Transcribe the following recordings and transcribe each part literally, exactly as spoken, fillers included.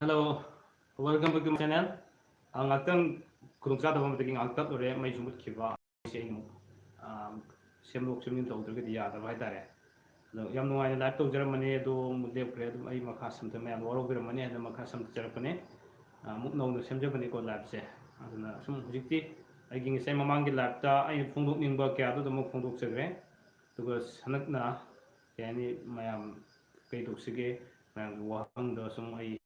Hello, welcome back to my channel. ꯑ, ꯉꯥꯛꯇꯪ ꯈꯨꯗꯣꯡꯆꯥꯗꯕ ꯑꯃꯗꯒꯤ ꯉꯥꯏꯍꯥꯛ ꯇꯠꯂꯨꯔꯦ, ꯃꯩꯁꯨ ꯃꯨꯠꯈꯤꯕ꯫ ꯑꯩꯁꯦ ꯑꯩꯅ ꯑꯃꯨꯛ, ꯑ, ꯁꯦꯝꯗꯣꯛ ꯁꯦꯝꯖꯤꯟ ꯇꯧꯗ꯭ꯔꯒꯗꯤ ꯌꯥꯗꯕ ꯍꯥꯏꯇꯥꯔꯦ꯫ ꯑꯗꯣ ꯌꯥꯝ ꯅꯨꯡꯉꯥꯏꯅ live ꯇꯧꯖꯔꯝꯕꯅꯦ, ꯑꯗꯣ ꯑꯃꯨꯛ ꯂꯦꯞꯈ꯭ꯔꯦ꯫ ꯑꯗꯨꯝ ꯑꯩ ꯃꯈꯥ ꯁꯝꯊ-, ꯃꯌꯥꯝ ꯋꯥꯔꯧꯕꯤꯔꯝꯃꯅꯤ ꯍꯥꯏꯗꯅ ꯃꯈꯥ ꯁꯝꯊꯖꯔꯛꯄꯅꯦ꯫ ꯑ, ꯑꯃꯨꯛ ꯅꯧꯅ ꯁꯦꯝꯖꯕꯅꯤꯀꯣ liveꯁꯦ꯫ ꯑꯗꯨꯅ ꯁꯨꯝ ꯍꯧꯖꯤꯛꯇꯤ ꯑꯩꯒꯤ ꯉꯁꯥꯏ ꯃꯃꯥꯡꯒꯤ liveꯇ ꯑꯩꯅ ꯐꯣꯡꯗꯣꯛꯅꯤꯡꯕ ꯀꯌꯥꯗꯨ ꯑꯗꯨꯃꯛ ꯐꯣꯡꯗꯣꯛꯆꯈ꯭ꯔꯦ꯫ ꯑꯗꯨꯒ ꯍꯟꯗꯛꯅ ꯀꯩ ꯍꯥꯏꯅꯤ, ꯃꯌꯥꯝ ꯀꯩ ꯇꯧꯁꯤꯒꯦ, ꯃꯌꯥꯝꯒꯤ ꯋꯥꯍꯪꯗ ꯁꯨꯝ ꯑꯩ,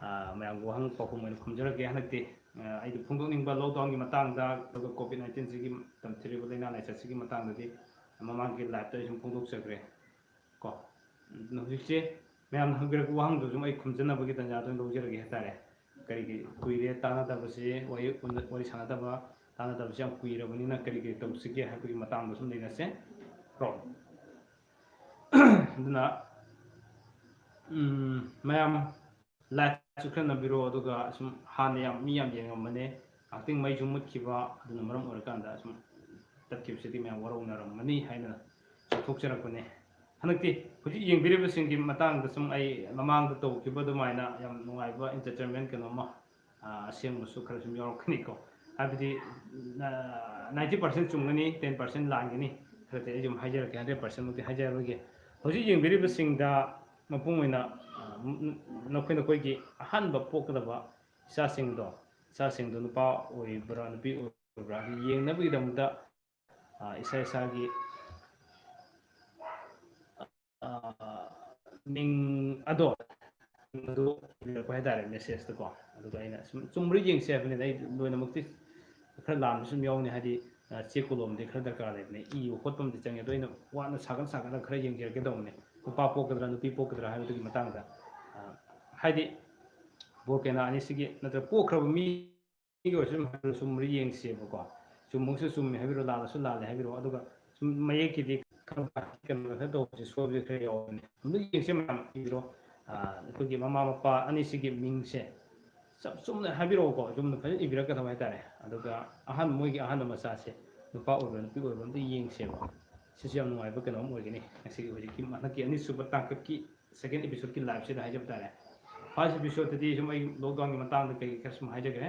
ꯑ, ꯃꯌꯥꯝꯒꯤ ꯋꯥꯍꯪ ꯄꯥꯎꯈꯨꯝ ꯑꯣꯏꯅ ꯈꯨꯝꯖꯔꯒꯦ꯫ ꯍꯟꯗꯛꯇꯤ, ꯑ, ꯑꯩꯗꯤ ꯐꯣꯡꯗꯣꯛꯅꯤꯡꯕ lockdownꯒꯤ ꯃꯇꯥꯡꯗ, ꯑꯗꯨꯒ COVID nineteenꯁꯤꯒꯤ ꯇꯝꯊꯔꯤꯕ ꯂꯥꯏꯅꯥ ꯂꯥꯏꯆꯠꯁꯤꯒꯤ ꯃꯇꯥꯡꯗꯗꯤ ꯃꯃꯥꯡꯒꯤ liveꯇ ꯑꯩ ꯁꯨꯝ ꯐꯣꯡꯗꯣꯛꯆꯈ꯭ꯔꯦ ꯀꯣ꯫ ꯑꯗꯨꯅ ꯍꯧꯖꯤꯛꯁꯦ ꯃꯌꯥꯝꯅ ꯍꯪꯕꯤꯔꯛꯄ ꯋꯥꯍꯪꯗꯨ ꯁꯨꯝ ꯑꯩ ꯈꯨꯝꯖꯅꯕꯒꯤ ꯇꯥꯟꯖꯥꯗ ꯑꯣꯏꯅ ꯂꯧꯖꯔꯒꯦ ꯍꯥꯏꯇꯥꯔꯦ꯫ ꯀꯔꯤꯒꯤ ꯀꯨꯏꯔꯦ ꯇꯥꯟꯅꯗꯕꯁꯤ, ꯋꯥꯔꯤ ꯎꯅ-, ꯋꯥꯔꯤ ꯁꯥꯟꯅꯗꯕ, ꯇꯥꯟꯅꯗꯕꯁꯤ ꯌꯥꯝ ꯀꯨꯏꯔꯕꯅꯤꯅ ꯀꯔꯤ ꯀꯔꯤ ꯇꯧꯁꯤꯒꯦ ꯍꯥꯏꯕꯒꯤ ꯃꯇꯥꯡꯗ ꯁꯨꯝ ꯅꯩꯅꯁꯦ ꯀꯣ꯫ ꯑꯗꯨꯅ, ꯎꯝ, ꯃꯌꯥꯝ liveꯁꯨ ꯈꯔ ꯅꯝꯕꯤꯔꯣ, ꯑꯗꯨꯒ ꯁꯨꯝ ꯍꯥꯟꯅ ꯌꯥꯝ, ꯃꯤ ꯌꯥꯝ ꯌꯦꯡꯉꯝꯕꯅꯦ, ꯉꯥꯏꯍꯥꯛꯇꯪ ꯃꯩꯁꯨ ꯃꯨꯠꯈꯤꯕ, ꯑꯗꯨꯅ ꯃꯔꯝ ꯑꯣꯏꯔꯀꯥꯟꯗ ꯁꯨꯝ ꯇꯠꯈꯤꯕꯁꯤꯗꯤ ꯃꯌꯥꯝ ꯋꯥꯔꯧꯅꯔꯝꯃꯅꯤ ꯍꯥꯏꯅ ꯆꯥꯎꯊꯣꯛꯆꯔꯛꯄꯅꯦ꯫ ꯍꯟꯗꯛꯇꯤ ꯍꯧꯖꯤꯛ ꯌꯦꯡꯕꯤꯔꯤꯕꯁꯤꯡꯒꯤ ꯃꯇꯥꯡꯗ ꯁꯨꯝ ꯑꯩ ꯃꯃꯥꯡꯗ ꯇꯧꯈꯤꯕ ꯑꯗꯨꯃꯥꯏꯅ ꯌꯥꯝ ꯅꯨꯡꯉꯥꯏꯕ entertainment ꯀꯩꯅꯣꯝꯃ, ꯑ, ꯑꯁꯦꯡꯕꯁꯨ ꯈꯔ ꯁꯨꯝ ꯌꯥꯎꯔꯛꯀꯅꯤꯀꯣ꯫ ꯍꯥꯏꯕꯗꯤ, ꯑ, ninety percent ꯆꯨꯝꯒꯅꯤ, ten percent ꯂꯥꯟꯒꯅꯤ꯫ ꯈꯔꯗꯤ ꯑꯩ ꯁꯨꯝ ꯍꯥꯏꯖꯔꯛꯀꯦ, hundred percent ꯃꯛꯇꯤ ꯍꯥꯏꯖꯔꯔꯣꯏꯒꯦ꯫ ꯍꯧꯖꯤꯛ ꯌꯦꯡꯕꯤꯔꯤꯕꯁꯤꯡꯗ ꯃꯄꯨꯡ ꯑꯣꯏꯅ, ꯑ, ꯅꯈꯣꯏ ꯅꯈꯣꯏꯒꯤ ꯑꯍꯥꯟꯕ ꯄꯣꯛꯀꯗꯕ ꯏꯆꯥꯁꯤꯡꯗꯣ, ꯏꯆꯥꯁꯤꯡꯗꯣ ꯅꯨꯄꯥ ꯑꯣꯏꯕ꯭ꯔꯥ ꯅꯨꯄꯤ ꯑꯣꯏꯕ꯭ꯔꯥ ꯌꯦꯡꯅꯕꯒꯤꯗꯃꯛꯇ, ꯑ, ꯏꯁꯥ ꯏꯁꯥꯒꯤ, ꯑ, ꯃꯤꯡ ꯑꯗꯣ, ꯑꯗꯨ ꯏꯕꯤꯔꯛꯄ ꯍꯥꯏꯇꯥꯔꯦ messageꯇꯀꯣ꯫ ꯑꯗꯨꯒ ꯑꯩꯅ ꯁꯨꯝ ꯆꯨꯝꯕ꯭ꯔꯥ ꯌꯦꯡꯁꯦ ꯍꯥꯏꯕꯅꯤꯗ, ꯑꯩ ꯂꯣꯏꯅꯃꯛꯇꯤ ꯈꯔ ꯂꯥꯟꯕꯁꯨ ꯑꯗꯨꯝ ꯌꯥꯎꯅꯤ, ꯍꯥꯏꯗꯤ, ꯑ, ꯆꯦ ꯀꯣꯂꯣꯝꯗꯤ ꯈꯔ ꯗꯔꯀꯥꯔ ꯂꯩꯕꯅꯦ, ꯏꯕ ꯈꯣꯠꯄ ꯑꯃꯗꯤ ꯆꯪꯉꯦ꯫ ꯑꯗꯣ ꯑꯩꯅ ꯋꯥꯠꯅ ꯁꯥꯒꯠ ꯁꯥꯒꯠꯂꯒ ꯈꯔ ꯌꯦꯡꯖꯔꯛꯀꯦ ꯇꯧꯕꯅꯦ, ꯅꯨꯄꯥ ꯄꯣꯛꯀꯗ꯭ꯔꯥ ꯅꯨꯄꯤ ꯄꯣꯛꯀꯗ꯭ꯔꯥ ꯍꯥꯏꯕꯗꯨꯒꯤ ꯃꯇꯥꯡꯗ꯫ ꯑ, ꯍꯥꯏꯗꯤ volcano ꯑꯅꯤꯁꯤꯒꯤ ꯅꯠꯇ꯭ꯔꯒ ꯄꯣꯛꯈ꯭ꯔꯕ ꯃꯤ ꯃꯤꯒꯤ ꯑꯣꯏꯔꯁꯨ ꯑꯗꯨꯝ ꯍꯥꯏꯕꯤꯔꯣ, ꯆꯨꯝꯕ꯭ꯔꯥ ꯌꯦꯡꯁꯦꯕꯀꯣ꯫ ꯆꯨꯝꯃꯒꯁꯨ ꯆꯨꯝꯃꯦ ꯍꯥꯏꯕꯤꯔꯣ, ꯂꯥꯜꯂꯁꯨ ꯂꯥꯜꯂꯦ ꯍꯥꯏꯕꯤꯔꯣ꯫ ꯑꯗꯨꯒ ꯁꯨꯝ ꯃꯌꯦꯛꯀꯤꯗꯤ ꯈꯔ ꯀꯩꯅꯣ ꯈꯔ ꯇꯧꯕꯁꯦ, ꯁꯣꯏꯕꯁꯦ ꯈꯔ ꯌꯥꯎꯕꯅꯦ꯫ ꯑꯗꯨ ꯌꯦꯡꯁꯦ ꯃꯌꯥꯝ ꯏꯕꯤꯔꯣ꯫ ꯑ, ꯑꯩꯈꯣꯏꯒꯤ ꯃꯃꯥ ꯃꯄꯥ ꯑꯅꯤꯁꯤꯒꯤ ꯃꯤꯡꯁꯦ ꯆꯞ ꯆꯨꯝꯅ ꯍꯥꯏꯕꯤꯔꯛꯑꯣꯀꯣ, ꯆꯨꯝꯅ ꯐꯖꯅ ꯏꯕꯤꯔꯛꯀꯗꯕ ꯍꯥꯏꯇꯥꯔꯦ꯫ ꯑꯗꯨꯒ ꯑꯍꯥꯟꯕ, ꯃꯣꯏꯒꯤ ꯑꯍꯥꯟꯕ ꯃꯆꯥꯁꯦ ꯅꯨꯄꯥ ꯑꯣꯏꯕ꯭ꯔꯥ ꯅꯨꯄꯤ ꯑꯣꯏꯕ꯭ꯔꯥ ꯑꯝꯇ ꯌꯦꯡꯁꯦꯕ꯫ ꯁꯤꯁꯨ ꯌꯥꯝ ꯅꯨꯡꯉꯥꯏꯕ ꯀꯩꯅꯣꯝ ꯑꯣꯏꯒꯅꯤ ꯉꯁꯤꯒꯤ, ꯍꯧꯖꯤꯛꯀꯤ ꯍꯟꯗꯛꯀꯤ ꯑꯅꯤꯁꯨꯕ ꯇꯥꯡꯀꯛꯀꯤ second episodeꯀꯤ liveꯁꯤꯗ ꯍꯥꯏꯖꯕ ꯇꯥꯔꯦ꯫ First episode ꯇꯗꯤ ꯁꯨꯝ ꯑꯩ lockdown ꯒꯤ ꯃꯇꯥꯡꯗ ꯀꯩ ꯈꯔ ꯁꯨꯝ ꯍꯥꯏꯖꯈ꯭ꯔꯦ꯫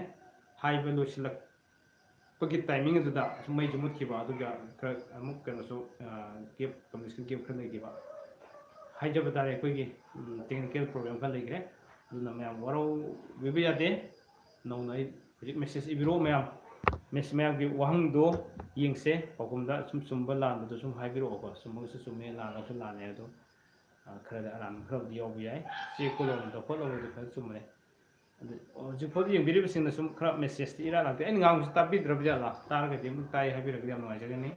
ꯍꯥꯏꯕ ꯂꯣꯏꯁꯤꯜꯂꯛꯄꯒꯤ timing ꯑꯗꯨꯗ ꯁꯨꯝ ꯃꯩꯁꯨ ꯃꯨꯠꯈꯤꯕ, ꯑꯗꯨꯒ ꯈꯔ ꯑꯃꯨꯛ ꯀꯩꯅꯣꯁꯨ, ꯑ, gap, communication gap ꯈꯔ ꯂꯩꯈꯤꯕ ꯍꯥꯏꯖꯕ ꯇꯥꯔꯦ꯫ ꯑꯩꯈꯣꯏꯒꯤ, ꯎꯝ, technical problem ꯈꯔ ꯂꯩꯈ꯭ꯔꯦ, ꯑꯗꯨꯅ ꯃꯌꯥꯝ ꯋꯥꯔꯧꯕꯤꯕ ꯌꯥꯗꯦ꯫ ꯅꯧꯅ ꯑꯩ ꯍꯧꯖꯤꯛ message ꯏꯕꯤꯔꯛꯑꯣ ꯃꯌꯥꯝ, message ꯃꯌꯥꯝꯒꯤ ꯋꯥꯍꯪꯗꯣ ꯌꯦꯡꯁꯦ꯫ ꯄꯥꯎꯈꯨꯝꯗ ꯁꯨꯝ ꯆꯨꯝꯕ ꯂꯥꯟꯕꯗꯣ ꯁꯨꯝ ꯍꯥꯏꯕꯤꯔꯛꯑꯣꯀꯣ꯫ ꯆꯨꯝꯃꯒꯁꯨ ꯆꯨꯝꯃꯦ, ꯂꯥꯜꯂꯒꯁꯨ ꯂꯥꯜꯂꯦ꯫ ꯑꯗꯣ, ꯑ, ꯈꯔꯗꯤ ꯑꯔꯥꯟꯕ ꯈꯔꯕꯨꯗꯤ ꯌꯥꯎꯕ ꯌꯥꯏ꯫ ꯆꯦ ꯀꯣꯂꯣꯝꯗ ꯈꯣꯠꯂꯒꯗꯤ ꯐꯖꯅ ꯆꯨꯝꯕꯅꯦ꯫ ꯑꯗꯨ ꯍꯧꯖꯤꯛ ꯐꯥꯎꯗ ꯌꯦꯡꯕꯤꯔꯤꯕꯁꯤꯡꯅ ꯁꯨꯝ ꯈꯔ message ꯇꯤ ꯏꯔꯥꯟ ꯂꯥꯟꯇꯦ꯫ ꯑꯩꯅ ꯉꯥꯡꯕꯁꯤ ꯇꯥꯕꯤꯗ꯭ꯔꯕ ꯖꯥꯠꯂꯥ? ꯇꯥꯔꯒꯗꯤ ꯑꯃꯨꯛ ꯇꯥꯏ ꯍꯥꯏꯕꯤꯔꯒꯗꯤ ꯌꯥꯝ ꯅꯨꯡꯉꯥꯏꯖꯒꯅꯤ꯫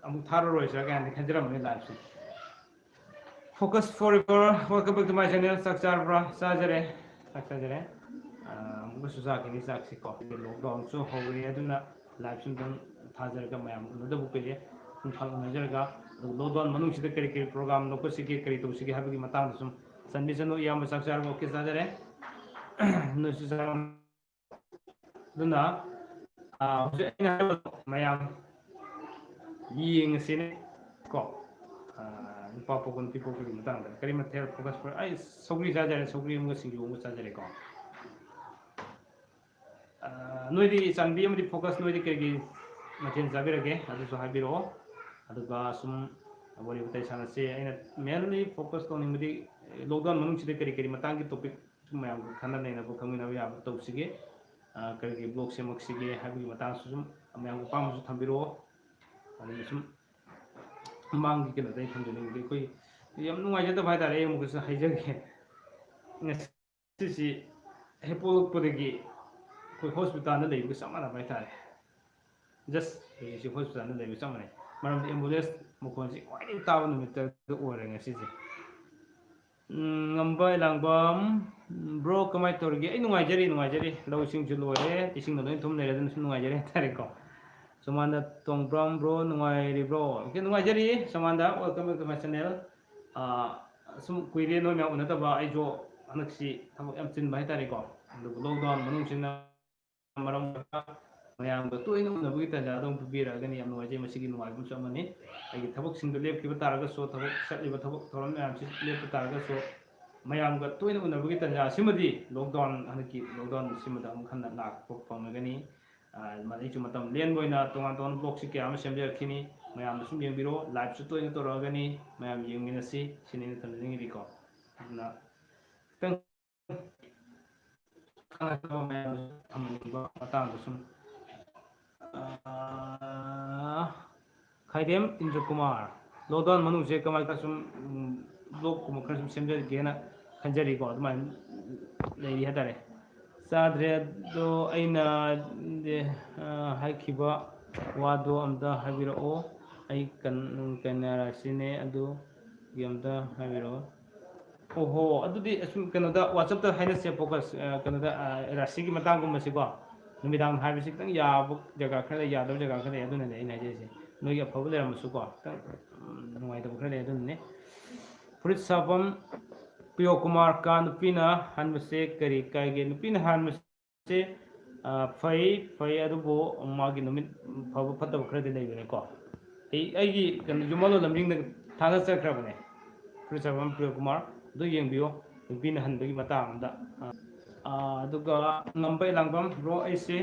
ꯑꯃꯨꯛ ꯊꯥꯔꯔꯣꯏꯁꯤꯔꯥ ꯀꯥꯏꯅꯗꯤ ꯈꯟꯖꯔꯝꯕꯅꯤ live say. Focus forever, welcome back to my channel. ꯆꯥꯛ ꯆꯥꯔꯕ꯭ꯔꯥ? ꯆꯥꯖꯔꯦ꯫ ꯆꯥꯛ ꯆꯥꯖꯔꯦ꯫ ꯑ, ꯑꯃꯨꯛꯀꯁꯨ ꯆꯥꯈꯤꯅꯤ ꯆꯥꯛꯁꯤꯀꯣ꯫ Lockdown ꯁꯨ ꯍꯧꯔꯦ, ꯑꯗꯨꯅ live ꯁꯨ ꯑꯗꯨꯝ ꯊꯥꯖꯔꯒ ꯃꯌꯥꯝ ꯎꯅꯗꯕ ꯀꯨꯏꯔꯦ꯫ ꯏꯝꯐꯥꯜ ꯎꯅꯖꯔꯒ, ꯑꯗꯨꯒ lockdown ꯃꯅꯨꯡꯁꯤꯗ ꯀꯔꯤ ꯀꯔꯤ program ꯂꯧꯈꯠꯁꯤꯒꯦ, ꯀꯔꯤ ꯇꯧꯁꯤꯒꯦ ꯍꯥꯏꯕꯒꯤ ꯃꯇꯥꯡꯗ ꯁꯨꯝ ꯆꯟꯕꯤꯁꯅꯨ꯫ ꯏꯌꯥꯝꯕ ꯆꯥꯛ ꯆꯥꯔꯕꯣ? Okay, ꯆꯥꯖꯔꯦ꯫ ꯅꯣꯏꯁꯨ ꯆꯥꯔꯝ-, ꯑꯗꯨꯅ, ꯑ, ꯍꯧꯖꯤꯛ ꯑꯩꯅ ꯍꯥꯏꯕꯗꯣ ꯃꯌꯥꯝ ꯌꯦꯡꯉꯁꯤꯅꯦ ꯀꯣ꯫ ꯑ, ꯅꯨꯄꯥ ꯄꯣꯛꯄ, ꯅꯨꯄꯤ ꯄꯣꯛꯄꯒꯤ ꯃꯇꯥꯡꯗ ꯀꯔꯤ ꯃꯊꯦꯜ focus for-, ꯑꯩ ꯁꯧꯒ꯭ꯔꯤ ꯆꯥꯖꯔꯦ, ꯁꯧꯒ꯭ꯔꯤ ꯑꯃꯒ ꯁꯤꯡꯖꯨ ꯑꯃꯒ ꯆꯥꯖꯔꯦꯀꯣ꯫ ꯑ, ꯅꯣꯏꯗꯤ ꯆꯥꯟꯕꯤ ꯑꯃꯗꯤ focus, ꯅꯣꯏꯗꯤ ꯀꯩ ꯀꯩ ꯃꯊꯦꯜ ꯆꯥꯕꯤꯔꯒꯦ? ꯑꯗꯨꯁꯨ ꯍꯥꯏꯕꯤꯔꯛꯑꯣ꯫ ꯑꯗꯨꯒ ꯁꯨꯝ ꯋꯥꯔꯤ ꯋꯥꯇꯥꯏ ꯁꯥꯟꯅꯁꯦ꯫ ꯑꯩꯅ mainly focus ꯇꯧꯅꯤꯡꯕꯗꯤ lockdown ꯃꯅꯨꯡꯁꯤꯗ ꯀꯔꯤ ꯀꯔꯤ ꯃꯇꯥꯡꯒꯤ topic ꯁꯨꯝ ꯃꯌꯥꯝꯒ ꯈꯟꯅ ꯅꯩꯅꯕ, ꯈꯪꯃꯤꯟꯅꯕ ꯌꯥꯕ ꯇꯧꯁꯤꯒꯦ, ꯑ, ꯀꯔꯤ ꯀꯔꯤ vlog ꯁꯦꯝꯃꯛꯁꯤꯒꯦ ꯍꯥꯏꯕꯒꯤ ꯃꯇꯥꯡꯁꯨ ꯁꯨꯝ ꯃꯌꯥꯝꯒꯤ ꯑꯄꯥꯝꯕꯁꯨ ꯊꯝꯕꯤꯔꯛꯑꯣ꯫ ꯑꯗꯨꯅ ꯁꯨꯝ ꯃꯃꯥꯡꯒꯤ ꯀꯩꯅꯣꯗ ꯑꯩ ꯊꯝꯖꯅꯤꯡꯕꯗꯤ, ꯑꯩꯈꯣꯏ ꯌꯥꯝ ꯅꯨꯡꯉꯥꯏꯖꯗꯕ ꯍꯥꯏꯇꯥꯔꯦ꯫ ꯑꯩ ꯑꯃꯨꯛꯀꯁꯨ ꯍꯥꯏꯖꯒꯦ, ꯉꯁꯤꯁꯤ ꯍꯦꯛ ꯄꯣꯛꯂꯛꯄꯗꯒꯤ ꯑꯩꯈꯣꯏ hospital ꯗ ꯂꯩꯕꯒ ꯆꯞ ꯃꯥꯟꯅꯕ ꯍꯥꯏꯇꯥꯔꯦ꯫ Just ꯍꯧꯖꯤꯛꯁꯤ hospital ꯗ ꯂꯩꯕꯒ ꯆꯞ ꯃꯥꯟꯅꯩ꯫ ꯃꯔꯝꯗꯤ ambulance ꯃꯈꯣꯟꯁꯤ ꯈ꯭ꯋꯥꯏꯗꯒꯤ ꯇꯥꯕ ꯅꯨꯃꯤꯠꯇ ꯑꯣꯏꯔꯦ ꯉꯁꯤꯁꯦ꯫ ꯎꯝ, ꯉꯝꯕ ꯏꯂꯥꯡꯕꯝ, bro, ꯀꯃꯥꯏꯅ ꯇꯧꯔꯤꯒꯦ? ꯑꯩ ꯅꯨꯡꯉꯥꯏꯖꯔꯤ, ꯅꯨꯡꯉꯥꯏꯖꯔꯤ꯫ ꯂꯧ ꯏꯁꯤꯡꯁꯨ ꯂꯣꯏꯔꯦ, ꯏꯁꯤꯡꯅ ꯂꯣꯏ ꯊꯨꯝ ꯂꯩꯔꯦ, ꯑꯗꯨꯅ ꯁꯨꯝ ꯅꯨꯡꯉꯥꯏꯖꯔꯤ ꯍꯥꯏꯇꯥꯔꯦꯀꯣ꯫ ꯁꯣꯃꯥꯟꯗ ꯇꯣꯡꯕ꯭ꯔꯝ, bro, ꯅꯨꯡꯉꯥꯏꯔꯤꯕ꯭ꯔꯣ? Okay, ꯅꯨꯡꯉꯥꯏꯖꯔꯤ, ꯁꯣꯃꯥꯟꯗ, welcome back to my channel꯫ ꯑꯥ, ꯁꯨꯝ ꯀꯨꯏꯔꯦ ꯅꯣꯏ ꯃꯌꯥꯝ ꯎꯅꯗꯕ꯫ ꯑꯩꯁꯨ ꯍꯟꯗꯛꯁꯤ ꯊꯕꯛ ꯌꯥꯝ ꯆꯤꯟꯕ ꯍꯥꯏꯇꯥꯔꯦꯀꯣ, ꯑꯗꯨꯕꯨ lockdown ꯃꯅꯨꯡꯁꯤꯅ ꯃꯔꯝ ꯑꯣꯏꯔꯒ ꯃꯌꯥꯝꯒ ꯇꯣꯏꯅ ꯎꯅꯕꯒꯤ ꯇꯥꯟꯖꯥ ꯑꯗꯨꯝ ꯄꯤꯕꯤꯔꯛꯑꯒꯅꯤ꯫ ꯌꯥꯝ ꯅꯨꯡꯉꯥꯏꯖꯩ꯫ ꯃꯁꯤꯒꯤ ꯅꯨꯡꯉꯥꯏꯕ ꯑꯃꯁꯨ ꯑꯃꯅꯤ꯫ ꯑꯩꯒꯤ ꯊꯕꯛꯁꯤꯡꯗꯨ ꯂꯦꯞꯈꯤꯕ ꯇꯥꯔꯒꯁꯨ, ꯊꯕꯛ ꯆꯠꯂꯤꯕ ꯊꯕꯛ ꯊꯧꯔꯝ ꯃꯌꯥꯝꯁꯤ ꯂꯦꯞꯄ ꯇꯥꯔꯒꯁꯨ, ꯃꯌꯥꯝꯒ ꯇꯣꯏꯅ ꯎꯅꯕꯒꯤ ꯇꯥꯟꯖꯥ ꯑꯁꯤꯃꯗꯤ lockdown, ꯍꯟꯗꯛꯀꯤ lockdown ꯑꯁꯤꯃꯗ ꯑꯃꯨꯛ ꯍꯟꯅ ꯂꯥꯛꯄ ꯐꯪꯂꯒꯅꯤ꯫ ꯑ, ꯃꯗꯩꯁꯨ ꯃꯇꯝ ꯂꯦꯟꯕ ꯑꯣꯏꯅ ꯇꯣꯉꯥꯟ ꯇꯣꯉꯥꯟꯕ vlogꯁꯤ ꯀꯌꯥ ꯑꯃ ꯁꯦꯝꯖꯔꯛꯈꯤꯅꯤ꯫ ꯃꯌꯥꯝꯅ ꯁꯨꯝ ꯌꯦꯡꯕꯤꯔꯣ, liveꯁꯨ ꯇꯣꯏꯅ ꯇꯧꯔꯛꯑꯒꯅꯤ꯫ ꯃꯌꯥꯝ ꯌꯦꯡꯃꯤꯟꯅꯁꯤ꯫ ꯁꯤꯅꯤ ꯑꯩꯅ ꯊꯝꯖꯅꯤꯡꯉꯤꯗꯤꯀꯣ꯫ ꯑꯗꯨꯅ ꯈꯤꯇꯪ ꯈꯪꯍꯟꯅꯕ ꯃꯌꯥꯝꯗꯁꯨ ꯊꯝꯍꯟꯅꯤꯡꯕ ꯃꯇꯥꯡꯗ ꯁꯨꯝ, ꯑ, ꯈꯥꯏꯗꯦꯝ ꯏꯟꯗ꯭ꯔꯀꯨꯃꯥꯔ, lockdown ꯃꯅꯨꯡꯁꯦ ꯀꯃꯥꯏ ꯈꯔ ꯁꯨꯝ, ꯎꯝ, vlogꯀꯨꯝꯕ ꯈꯔ ꯁꯨꯝ ꯁꯦꯝꯖꯒꯦꯅ ꯈꯟꯖꯔꯤꯀꯣ꯫ ꯑꯗꯨꯃꯥꯏꯅ ꯂꯩꯔꯤ ꯍꯥꯏꯇꯥꯔꯦ꯫ ꯆꯥꯗ꯭ꯔꯦ ꯑꯗꯣ ꯑꯩꯅ, ꯑ, ꯍꯥꯏꯈꯤꯕ ꯋꯥꯗꯣ ꯑꯝꯇ ꯍꯥꯏꯕꯤꯔꯛꯑꯣ꯫ ꯑꯩ ꯀꯟ-, ꯀꯟꯌꯥ ꯔꯥꯁꯤꯅꯦ ꯑꯗꯨꯒꯤ ꯑꯝꯇ ꯍꯥꯏꯕꯤꯔꯛꯑꯣ꯫ ꯑꯣꯍꯣ, ꯑꯗꯨꯗꯤ ꯑꯁꯨꯝ ꯀꯩꯅꯣꯗ WhatsAppꯇ ꯍꯥꯏꯅꯁꯦ꯫ Focus, ꯑ, ꯀꯩꯅꯣꯗ, ꯑ, ꯔꯥꯁꯤꯒꯤ ꯃꯇꯥꯡꯒꯨꯝꯕꯁꯤꯀꯣ꯫ ꯅꯨꯃꯤꯗꯥꯡ ꯍꯥꯏꯕꯁꯤ ꯈꯤꯇꯪ ꯌꯥꯕ ꯖꯒꯥ ꯈꯔ ꯂꯩ, ꯌꯥꯗꯕ ꯖꯒꯥ ꯈꯔ ꯂꯩ꯫ ꯑꯗꯨꯅꯅꯦ ꯑꯩꯅ ꯍꯥꯏꯖꯔꯤꯁꯦ꯫ ꯅꯣꯏꯒꯤ ꯑꯐꯕ ꯂꯩꯔꯝꯃꯁꯨꯀꯣ, ꯈꯤꯇꯪ, ꯎꯝ, ꯅꯨꯡꯉꯥꯏꯇꯕ ꯈꯔ ꯂꯩ꯫ ꯑꯗꯨꯅꯅꯦ꯫ ꯐꯨꯔꯤꯠ ꯁꯥꯐꯝ ꯄ꯭ꯔꯤꯌꯣ ꯀꯨꯃꯥꯔ ꯀꯥ, ꯅꯨꯄꯤꯅ ꯍꯥꯟꯕꯁꯦ ꯀꯔꯤ ꯀꯥꯏꯒꯦ? ꯅꯨꯄꯤꯅ ꯍꯥꯟꯕꯁꯦ, ꯑ, ꯐꯩ, ꯐꯩ, ꯑꯗꯨꯕꯨ ꯃꯥꯒꯤ ꯅꯨꯃꯤꯠ ꯐꯕ ꯐꯠꯇꯕ ꯈꯔꯗꯤ ꯂꯩꯕꯅꯦꯀꯣ꯫ ꯑꯩ, ꯑꯩꯒꯤ ꯀꯩꯅꯣ, ꯌꯨꯝꯕꯨꯗ ꯂꯝꯖꯤꯡꯗ ꯊꯥꯗ ꯆꯠꯈ꯭ꯔꯕꯅꯦ꯫ ꯐꯨꯔꯤꯠ ꯁꯥꯐꯝ ꯄ꯭ꯔꯤꯌꯣ ꯀꯨꯃꯥꯔ, ꯑꯗꯨ ꯌꯦꯡꯕꯤꯌꯣ, ꯅꯨꯄꯤꯅ ꯍꯟꯕꯒꯤ ꯃꯇꯥꯡ ꯑꯝꯗ꯫ ꯑ, ꯑ, ꯑꯗꯨꯒ ꯉꯝꯕꯩ ꯂꯥꯡꯕꯝ, bro, ꯑꯩꯁꯦ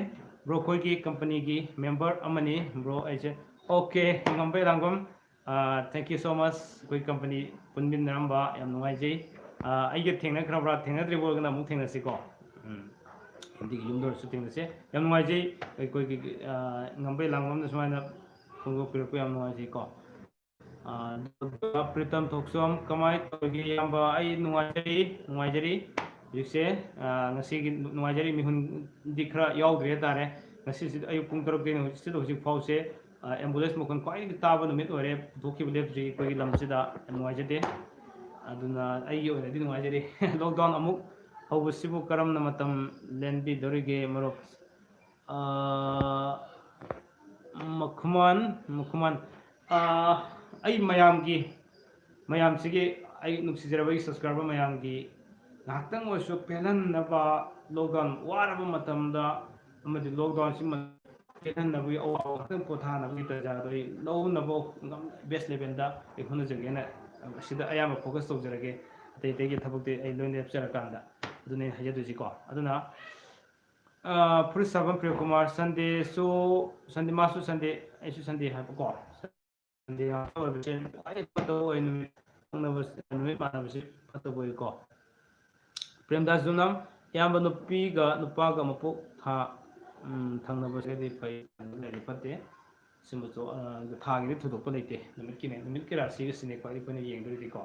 bro ꯈꯣꯏꯒꯤ companyꯒꯤ member ꯑꯃꯅꯤ, bro, ꯑꯩꯁꯦ꯫ Okay, ꯉꯝꯕꯩ ꯂꯥꯡꯕꯝ, ꯑ, thank you so much꯫ ꯑꯩꯈꯣꯏ company ꯄꯨꯟꯃꯤꯟꯅꯔꯝꯕ ꯌꯥꯝ ꯅꯨꯡꯉꯥꯏꯖꯩ꯫ ꯑ, ꯑꯩꯒ ꯊꯦꯡꯅꯈ꯭ꯔꯕ꯭ꯔꯥ? ꯊꯦꯡꯅꯗ꯭ꯔꯤꯕ ꯑꯣꯏꯔꯒꯅ ꯑꯃꯨꯛ ꯊꯦꯡꯅꯁꯤꯀꯣ꯫ ꯎꯝ꯫ ꯑꯗꯨꯒꯤ ꯌꯨꯝꯗ ꯑꯣꯏꯔꯁꯨ ꯊꯦꯡꯅꯁꯦ꯫ ꯌꯥꯝ ꯅꯨꯡꯉꯥꯏꯖꯩ꯫ ꯑꯩꯈꯣꯏꯒꯤ, ꯑ, ꯉꯝꯕꯩ ꯂꯥꯡꯕꯝꯅ ꯁꯨꯃꯥꯏꯅ ꯐꯣꯡꯗꯣꯛꯄꯤꯔꯛꯄ ꯌꯥꯝ ꯅꯨꯡꯉꯥꯏꯖꯩꯀꯣ꯫ ꯑ, ꯑꯗꯨꯒ ꯄ꯭ꯔꯤꯇꯝ ꯊꯣꯛꯆꯣꯝ, ꯀꯃꯥꯏꯅ ꯇꯧꯔꯤꯒꯦ ꯏꯌꯥꯝꯕ? ꯑꯩ ꯅꯨꯡꯉꯥꯏꯖꯔꯤ, ꯅꯨꯡꯉꯥꯏꯖꯔꯤ꯫ ꯍꯧꯖꯤꯛꯁꯦ, ꯑ, ꯉꯁꯤꯒꯤ ꯅꯨꯡꯉꯥꯏꯖꯔꯤ, ꯃꯤꯍꯨꯟꯗꯤ ꯈꯔ ꯌꯥꯎꯗ꯭ꯔꯤ ꯍꯥꯏꯇꯥꯔꯦ꯫ ꯉꯁꯤꯁꯤ ꯑꯌꯨꯛ ꯄꯨꯡ ꯇꯔꯨꯛꯇꯩꯅ ꯍꯧꯖꯤꯛ, ꯁꯤꯗ ꯍꯧꯖꯤꯛ ꯐꯥꯎꯁꯦ, ꯑ, ambulance ꯃꯈꯣꯟ ꯈ꯭ꯋꯥꯏꯗꯒꯤ ꯇꯥꯕ ꯅꯨꯃꯤꯠ ꯑꯣꯏꯔꯦ, ꯄꯨꯊꯣꯛꯈꯤꯕ ꯂꯦꯞꯇ꯭ꯔꯤ ꯑꯩꯈꯣꯏꯒꯤ ꯂꯝꯁꯤꯗ꯫ ꯌꯥꯝ ꯅꯨꯡꯉꯥꯏꯖꯗꯦ꯫ ꯑꯗꯨꯅ ꯑꯩꯒꯤ ꯑꯣꯏꯅꯗꯤ ꯅꯨꯡꯉꯥꯏꯖꯔꯤ꯫ Lockdown ꯑꯃꯨꯛ ꯍꯧꯕꯁꯤꯕꯨ ꯀꯔꯝꯅ ꯃꯇꯝ ꯂꯦꯟꯕꯤꯗꯧꯔꯤꯒꯦ, ꯃꯔꯨꯞ? ꯑ, ꯃꯈꯨꯃꯥꯟ, ꯃꯈꯨꯃꯥꯟ, ꯑ, ꯑꯩ ꯃꯌꯥꯝꯒꯤ, ꯃꯌꯥꯝꯁꯤꯒꯤ, ꯑꯩ ꯅꯨꯡꯁꯤꯖꯔꯕ ꯑꯩꯒꯤ subscriber ꯃꯌꯥꯝꯒꯤ ꯉꯥꯏꯍꯥꯛꯇꯪ ꯑꯣꯏꯔꯁꯨ ꯄꯦꯜꯍꯟꯅꯕ, lockdown ꯋꯥꯔꯕ ꯃꯇꯝꯗ ꯑꯃꯗꯤ lockdownꯁꯤ ꯃ-, ꯆꯦꯜꯍꯟꯅꯕꯒꯤ ꯑꯋꯥꯕ ꯉꯥꯛꯇꯪ ꯄꯣꯊꯥꯅꯕꯒꯤ ꯇꯥꯟꯖꯥꯗꯣ ꯑꯩ ꯂꯧꯅꯕ ꯉꯝ-, best level ꯗ ꯑꯩ ꯍꯣꯠꯅꯖꯒꯦꯅ ꯑꯁꯤꯗ ꯑꯌꯥꯝꯕ focus ꯇꯧꯖꯔꯒꯦ꯫ ꯑꯇꯩ ꯑꯇꯩꯒꯤ ꯊꯕꯛꯇꯤ ꯑꯩ ꯂꯣꯏ ꯂꯦꯞꯆꯔꯀꯥꯟꯗ꯫ ꯑꯗꯨꯅꯦ ꯑꯩꯅ ꯍꯥꯏꯖꯗꯣꯏꯁꯤꯀꯣ꯫ ꯑꯗꯨꯅ, ꯑ, ꯐꯨꯔꯤꯠ ꯁꯥꯐꯝ ꯄ꯭ꯔꯦꯝꯀꯨꯃꯥꯔ, Sunday ꯁꯨ, Sunday, ꯃꯥꯁꯨ Sunday, ꯑꯩꯁꯨ Sunday ꯍꯥꯏꯕꯀꯣ꯫ Sunday ꯌꯥꯝ ꯐꯕꯁꯦ ꯈ꯭ꯋꯥꯏꯗꯒꯤ ꯐꯠꯇꯕ ꯑꯣꯏ, ꯅꯨꯃꯤꯠ ꯈꯪꯅꯕ, ꯅꯨꯃꯤꯠ ꯃꯥꯟꯅꯕꯁꯦ ꯐꯠꯇꯕ ꯑꯣꯏꯀꯣ꯫ ꯄ꯭ꯔꯦꯝꯗꯥꯁ ꯖꯨꯅꯝ, ꯏꯌꯥꯝꯕ ꯅꯨꯄꯤꯒ ꯅꯨꯄꯥꯒ ꯃꯄꯣꯛ ꯊꯥ, ꯎꯝ, ꯊꯪꯅꯕꯁꯤꯗꯤ ꯐꯩ, ꯂꯩꯕ ꯐꯠꯇꯦ꯫ ꯁꯤꯃꯁꯨ, ꯑ, ꯊꯥꯒꯤꯗꯤ ꯊꯣꯏꯗꯣꯛꯄ ꯂꯩꯇꯦ, ꯅꯨꯃꯠꯀꯤꯅꯦ, ꯅꯨꯃꯠꯀꯤ ꯔꯥꯁꯤꯒ ꯁꯤꯅꯦꯀꯣ ꯑꯩꯈꯣꯏꯅ ꯌꯦꯡꯗꯣꯏꯗꯤꯀꯣ꯫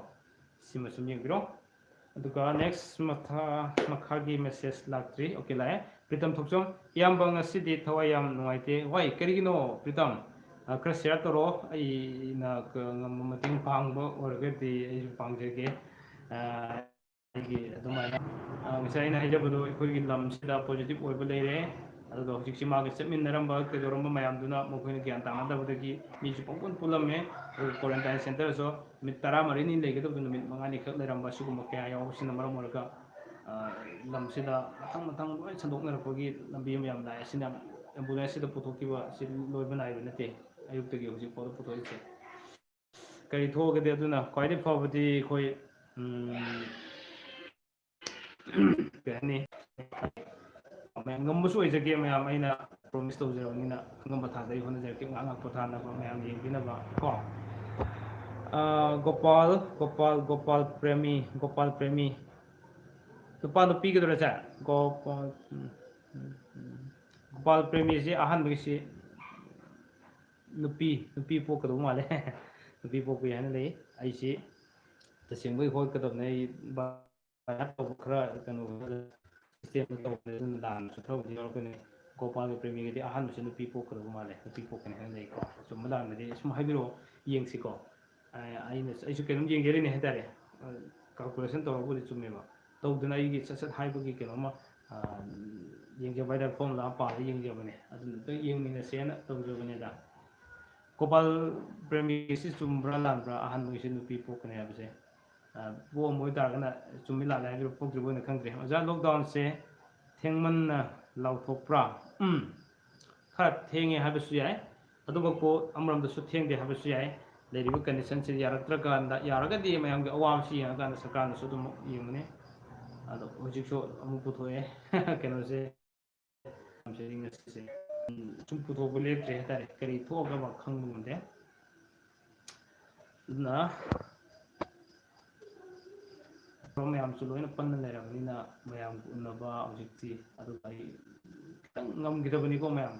ꯁꯤꯃ ꯁꯨꯝ ꯌꯦꯡꯕꯤꯔꯣ꯫ ꯑꯗꯨꯒ next ꯃꯊꯥ-, ꯃꯈꯥꯒꯤ message ꯂꯥꯛꯇ꯭ꯔꯤ꯫ Okay, ꯂꯥꯛꯑꯦ꯫ ꯄ꯭ꯔꯤꯇꯝ ꯊꯣꯛꯆꯣꯝ, ꯏꯌꯥꯝꯕ ꯉꯁꯤꯗꯤ ꯊꯋꯥꯏ ꯌꯥꯝ ꯅꯨꯡꯉꯥꯏꯇꯦ꯫ Why? ꯀꯔꯤꯒꯤꯅꯣ ꯄ꯭ꯔꯤꯇꯝ? ꯑ, ꯈꯔ share ꯇꯧꯔꯣ꯫ ꯑꯩꯅ ꯀ-, ꯉꯝꯕ ꯃꯇꯦꯡ ꯄꯥꯡꯕ ꯑꯣꯏꯔꯒꯗꯤ ꯑꯩꯁꯨ ꯄꯥꯡꯖꯒꯦ꯫ ꯑ, ꯑꯩꯒꯤ ꯑꯗꯨꯃꯥꯏꯅ, ꯑ, ꯉꯁꯥꯏ ꯑꯩꯅ ꯍꯥꯏꯖꯕꯗꯣ ꯑꯩꯈꯣꯏꯒꯤ ꯂꯝꯁꯤꯗ positive ꯑꯣꯏꯕ ꯂꯩꯔꯦ꯫ ꯑꯗꯨꯒ ꯍꯧꯖꯤꯛꯁꯤ ꯃꯥꯒ ꯆꯠꯃꯤꯟꯅꯔꯝꯕ ꯀꯩꯗꯧꯔꯝꯕ ꯃꯌꯥꯝꯗꯨꯅ ꯃꯈꯣꯏꯅ ꯒ꯭ꯌꯥꯟ ꯇꯥꯅꯗꯕꯗꯒꯤ ꯃꯤꯁꯨ ꯄꯪꯄꯨꯟ ꯄꯨꯜꯂꯝꯃꯦ꯫ ꯑꯗꯨꯒ quarantine centre ꯁꯨ ꯅꯨꯃꯤꯠ ꯇꯔꯥꯃꯔꯤꯅꯤ ꯂꯩꯒꯗꯕꯗꯣ ꯅꯨꯃꯤꯠ ꯃꯉꯥꯅꯤ ꯈꯛ ꯂꯩꯔꯝꯕ, ꯁꯤꯒꯨꯝꯕ ꯀꯌꯥ ꯌꯥꯎꯕꯁꯤꯅ ꯃꯔꯝ ꯑꯣꯏꯔꯒ, ꯑ, ꯂꯝꯁꯤꯗ ꯃꯊꯪ ꯃꯊꯪ ꯂꯣꯏ ꯁꯟꯗꯣꯛꯅꯔꯛꯄꯒꯤ ꯂꯝꯕꯤ ꯑꯃ ꯌꯥꯝ ꯂꯥꯛꯑꯦ꯫ ꯁꯤꯅ ambulance ꯁꯤꯗ ꯄꯨꯊꯣꯛꯈꯤꯕ ꯁꯤ ꯂꯣꯏꯕ ꯅꯥꯏꯕ ꯅꯠꯇꯦ, ꯑꯌꯨꯛꯇꯒꯤ ꯍꯧꯖꯤꯛ ꯐꯥꯎꯗ ꯄꯨꯊꯣꯛꯏꯁꯦ꯫ ꯀꯔꯤ ꯊꯣꯛꯑꯒꯗꯤ ꯑꯗꯨꯅ ꯈ꯭ꯋꯥꯏꯗꯒꯤ ꯐꯕꯗꯤ ꯑꯩꯈꯣꯏ, ꯎꯝ, ꯀꯩ ꯍꯥꯏꯅꯤ, ꯃꯌꯥꯝ ꯉꯝꯕꯁꯨ ꯑꯣꯏꯖꯒꯦ, ꯃꯌꯥꯝ ꯑꯩꯅ promise ꯇꯧꯖꯔꯕꯅꯤꯅ ꯑꯉꯝꯕ ꯊꯥꯛꯇ ꯑꯩ ꯍꯣꯠꯅꯖꯔꯛꯀꯦ꯫ ꯉꯥꯏꯍꯥꯛ ꯉꯥꯏꯍꯥꯛ ꯄꯣꯊꯥꯅꯕ ꯃꯌꯥꯝ ꯌꯦꯡꯕꯤꯅꯕ ꯀꯣ꯫ ꯑ, ꯒꯣꯄꯥꯜ, ꯒꯣꯄꯥꯜ, ꯒꯣꯄꯥꯜ ꯄ꯭ꯔꯦꯃꯤ, ꯒꯣꯄꯥꯜ ꯄ꯭ꯔꯦꯃꯤ꯫ ꯅꯨꯄꯥ ꯅꯨꯄꯤ ꯀꯩꯗꯧꯔꯦ ꯁꯦ? ꯒꯣꯄꯥꯜ, ꯎꯝ, ꯎꯝ, ꯎꯝ꯫ ꯒꯣꯄꯥꯜ ꯄ꯭ꯔꯦꯃꯤꯁꯤ ꯑꯍꯥꯟꯕꯒꯤꯁꯤ ꯅꯨꯄꯤ, ꯅꯨꯄꯤ ꯄꯣꯛꯀꯗꯧꯕ ꯃꯥꯜꯂꯦ꯫ ꯅꯨꯄꯤ ꯄꯣꯛꯄ ꯍꯥꯏꯅ ꯂꯩ꯫ ꯑꯩꯁꯤ ꯇꯁꯦꯡꯕꯒꯤ ꯍꯣꯠꯀꯗꯕꯅꯦ꯫ ꯑꯩ ꯚꯥꯏꯔꯞ ꯇꯧꯕ ꯈꯔ ꯀꯩꯅꯣ system ꯇꯧꯕꯅꯦ, ꯑꯗꯨꯅ ꯂꯥꯟꯕꯁꯨ ꯈꯔꯕꯨꯗꯤ ꯌꯥꯎꯔꯛꯀꯅꯤ꯫ ꯒꯣꯄꯥꯜꯒ ꯄ꯭ꯔꯦꯃꯤꯒꯗꯤ ꯑꯍꯥꯟꯕꯁꯦ ꯅꯨꯄꯤ ꯄꯣꯛꯀꯗꯧꯕ ꯃꯥꯜꯂꯦ, ꯅꯨꯄꯤ ꯄꯣꯛꯀꯅꯤ ꯍꯥꯏꯅ ꯂꯩꯀꯣ꯫ ꯑꯆꯨꯝꯕ ꯂꯥꯟꯕꯗꯤ ꯁꯨꯝ ꯍꯥꯏꯕꯤꯔꯛꯑꯣ, ꯌꯦꯡꯁꯤꯀꯣ꯫ ꯑ-, ꯑꯩꯅ, ꯑꯩꯁꯨ ꯀꯩꯅꯣꯝ ꯌꯦꯡꯖꯔꯤꯅꯦ ꯍꯥꯏꯇꯥꯔꯦ꯫ ꯑ, calculation ꯇꯧꯔꯛꯄꯕꯨꯗꯤ ꯆꯨꯝꯃꯦꯕ꯫ ꯇꯧꯗꯅ ꯑꯩꯒꯤ ꯁꯠ ꯁꯠ ꯍꯥꯏꯕꯒꯤ ꯀꯩꯅꯣꯝꯃ, ꯑ, ꯌꯦꯡꯖꯕ ꯍꯥꯏꯇꯥꯔꯦ, formula ꯑꯃ ꯄꯥꯜꯂ ꯌꯦꯡꯖꯕꯅꯦ꯫ ꯑꯗꯨꯅ ꯑꯝꯇ ꯌꯦꯡꯃꯤꯟꯅꯁꯦꯅ ꯇꯧꯖꯕꯅꯦꯗ꯫ ꯒꯣꯄꯥꯜ ꯄ꯭ꯔꯦꯃꯤꯁꯤ ꯆꯨꯝꯕ꯭ꯔꯥ ꯂꯥꯟꯕ꯭ꯔꯥ? ꯑꯍꯥꯟꯕꯒꯤꯁꯤ ꯅꯨꯄꯤ ꯄꯣꯛꯀꯅꯤ ꯍꯥꯏꯕꯁꯦ, ꯑ, ꯄꯣꯛꯑꯝꯕ ꯑꯣꯏꯇꯥꯔꯒꯅ ꯆꯨꯝꯃꯤ ꯂꯥꯜꯂꯦ ꯍꯥꯏꯕꯤꯔꯣ, ꯄꯣꯛꯇ꯭ꯔꯤꯕ ꯑꯣꯏꯅ ꯈꯪꯗ꯭ꯔꯦ꯫ ꯑꯣꯖꯥ, lockdown ꯁꯦ ꯊꯦꯡꯃꯟꯅ ꯂꯥꯎꯊꯣꯛꯄ꯭ꯔꯥ? ꯎꯝ꯫ ꯈꯔ ꯊꯦꯡꯉꯦ ꯍꯥꯏꯕꯁꯨ ꯌꯥꯏ꯫ ꯑꯗꯨꯃꯛꯄꯨ ꯑꯃꯔꯣꯝꯗꯁꯨ ꯊꯦꯡꯗꯦ ꯍꯥꯏꯕꯁꯨ ꯌꯥꯏ꯫ ꯂꯩꯔꯤꯕ ꯀꯟꯗꯤꯁꯟꯁꯤ ꯌꯥꯔꯛꯇ꯭ꯔꯀꯥꯟꯗ, ꯌꯥꯔꯒꯗꯤ ꯃꯌꯥꯝꯒꯤ ꯑꯋꯥꯕꯁꯤ ꯌꯦꯡꯉꯀꯥꯟꯗ ꯁꯔꯀꯥꯔꯅꯁꯨ ꯑꯗꯨꯝ ꯌꯦꯡꯒꯅꯤ꯫ ꯑꯗꯣ ꯍꯧꯖꯤꯛꯁꯨ ꯑꯃꯨꯛ ꯄꯨꯊꯣꯛꯑꯦ ꯀꯩꯅꯣꯁꯦ, ꯉꯁꯤꯁꯦ ꯁꯨꯝ ꯄꯨꯊꯣꯛꯄ ꯂꯦꯞꯇ꯭ꯔꯦ ꯍꯥꯏꯇꯥꯔꯦ꯫ ꯀꯔꯤ ꯊꯣꯛꯑꯒꯕ ꯈꯪꯕ ꯉꯝꯗꯦ꯫ ꯑꯗꯨꯅ ꯃꯌꯥꯝꯁꯨ ꯂꯣꯏꯅ ꯄꯟꯅ ꯂꯩꯔꯕꯅꯤꯅ ꯃꯌꯥꯝꯒ ꯎꯅꯕ ꯍꯧꯖꯤꯛꯇꯤ, ꯑꯗꯨꯒ ꯑꯩ ꯈꯤꯇꯪ ꯉꯝꯈꯤꯗꯕꯅꯤꯀꯣ ꯃꯌꯥꯝ꯫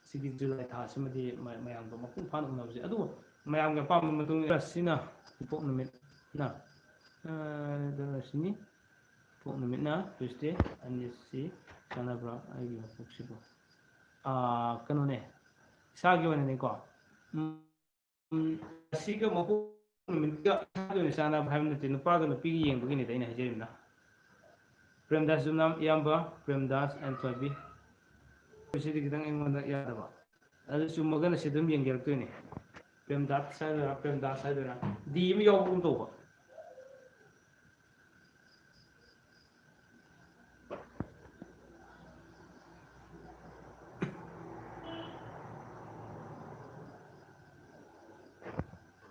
ꯁꯤꯒꯤ ꯖꯨꯂꯥꯏ ꯊꯥꯁꯤꯃꯗꯤ ꯃ-, ꯃꯌꯥꯝꯒ ꯃꯄꯨꯡ ꯐꯥꯅ ꯎꯅꯕꯁꯦ, ꯑꯗꯨꯕꯨ ꯃꯌꯥꯝꯒꯤ ꯑꯄꯥꯝꯕ ꯃꯇꯨꯡ ꯏꯟꯅ ꯁꯤꯅ ꯏꯄꯣꯛ ꯅꯨꯃꯤꯠꯅ, ꯑ, ꯁꯤꯅꯤ꯫ ꯏꯄꯣꯛ ꯅꯨꯃꯤꯠꯅ Tuesday, ꯑꯅꯤꯁꯤ ꯆꯥꯟꯅꯕ꯭ꯔꯥ ꯑꯩꯒꯤ ꯃꯄꯣꯛꯁꯤꯕꯨ? ꯑꯥ, ꯀꯩꯅꯣꯅꯦ, ꯏꯁꯥꯒꯤ ꯑꯣꯏꯅꯅꯦꯀꯣ, ꯎꯝ, ꯎꯝ, ꯉꯁꯤꯒ ꯃꯄꯣꯛ ꯅꯨꯃꯤꯠꯀ ꯏꯁꯥꯒꯤ ꯑꯣꯏꯅ ꯆꯥꯟꯅꯕ ꯍꯥꯏꯕ ꯅꯠꯇꯦ, ꯅꯨꯄꯥꯒ ꯅꯨꯄꯤꯒ ꯌꯦꯡꯕꯒꯤꯅꯤꯗ ꯑꯩꯅ ꯍꯥꯏꯖꯔꯤꯕꯅ꯫ ꯄ꯭ꯔꯦꯝꯗꯥꯁ ꯌꯨꯝꯅꯥꯝ, ꯏꯌꯥꯝꯕ ꯄ꯭ꯔꯦꯝꯗꯥꯁ and ꯊꯣꯏꯕꯤ꯫ ꯁꯤꯗꯤ ꯈꯤꯇꯪ ꯑꯩꯉꯣꯟꯗ ꯌꯥꯗꯕ꯫ ꯑꯗꯨ ꯆꯨꯝꯃꯒꯅ ꯁꯤ ꯑꯗꯨꯝ ꯌꯦꯡꯖꯔꯛꯇꯣꯏꯅꯦ꯫ ꯄ꯭ꯔꯦꯝꯗꯥꯁ ꯍꯥꯏꯗꯣꯏꯔꯥ, ꯄ꯭ꯔꯦꯝꯗꯥꯁ ꯍꯥꯏꯗꯣꯏꯔꯥ? ꯗꯤ ꯑꯃ ꯌꯥꯎꯕꯒꯨꯝ ꯇꯧꯕ꯫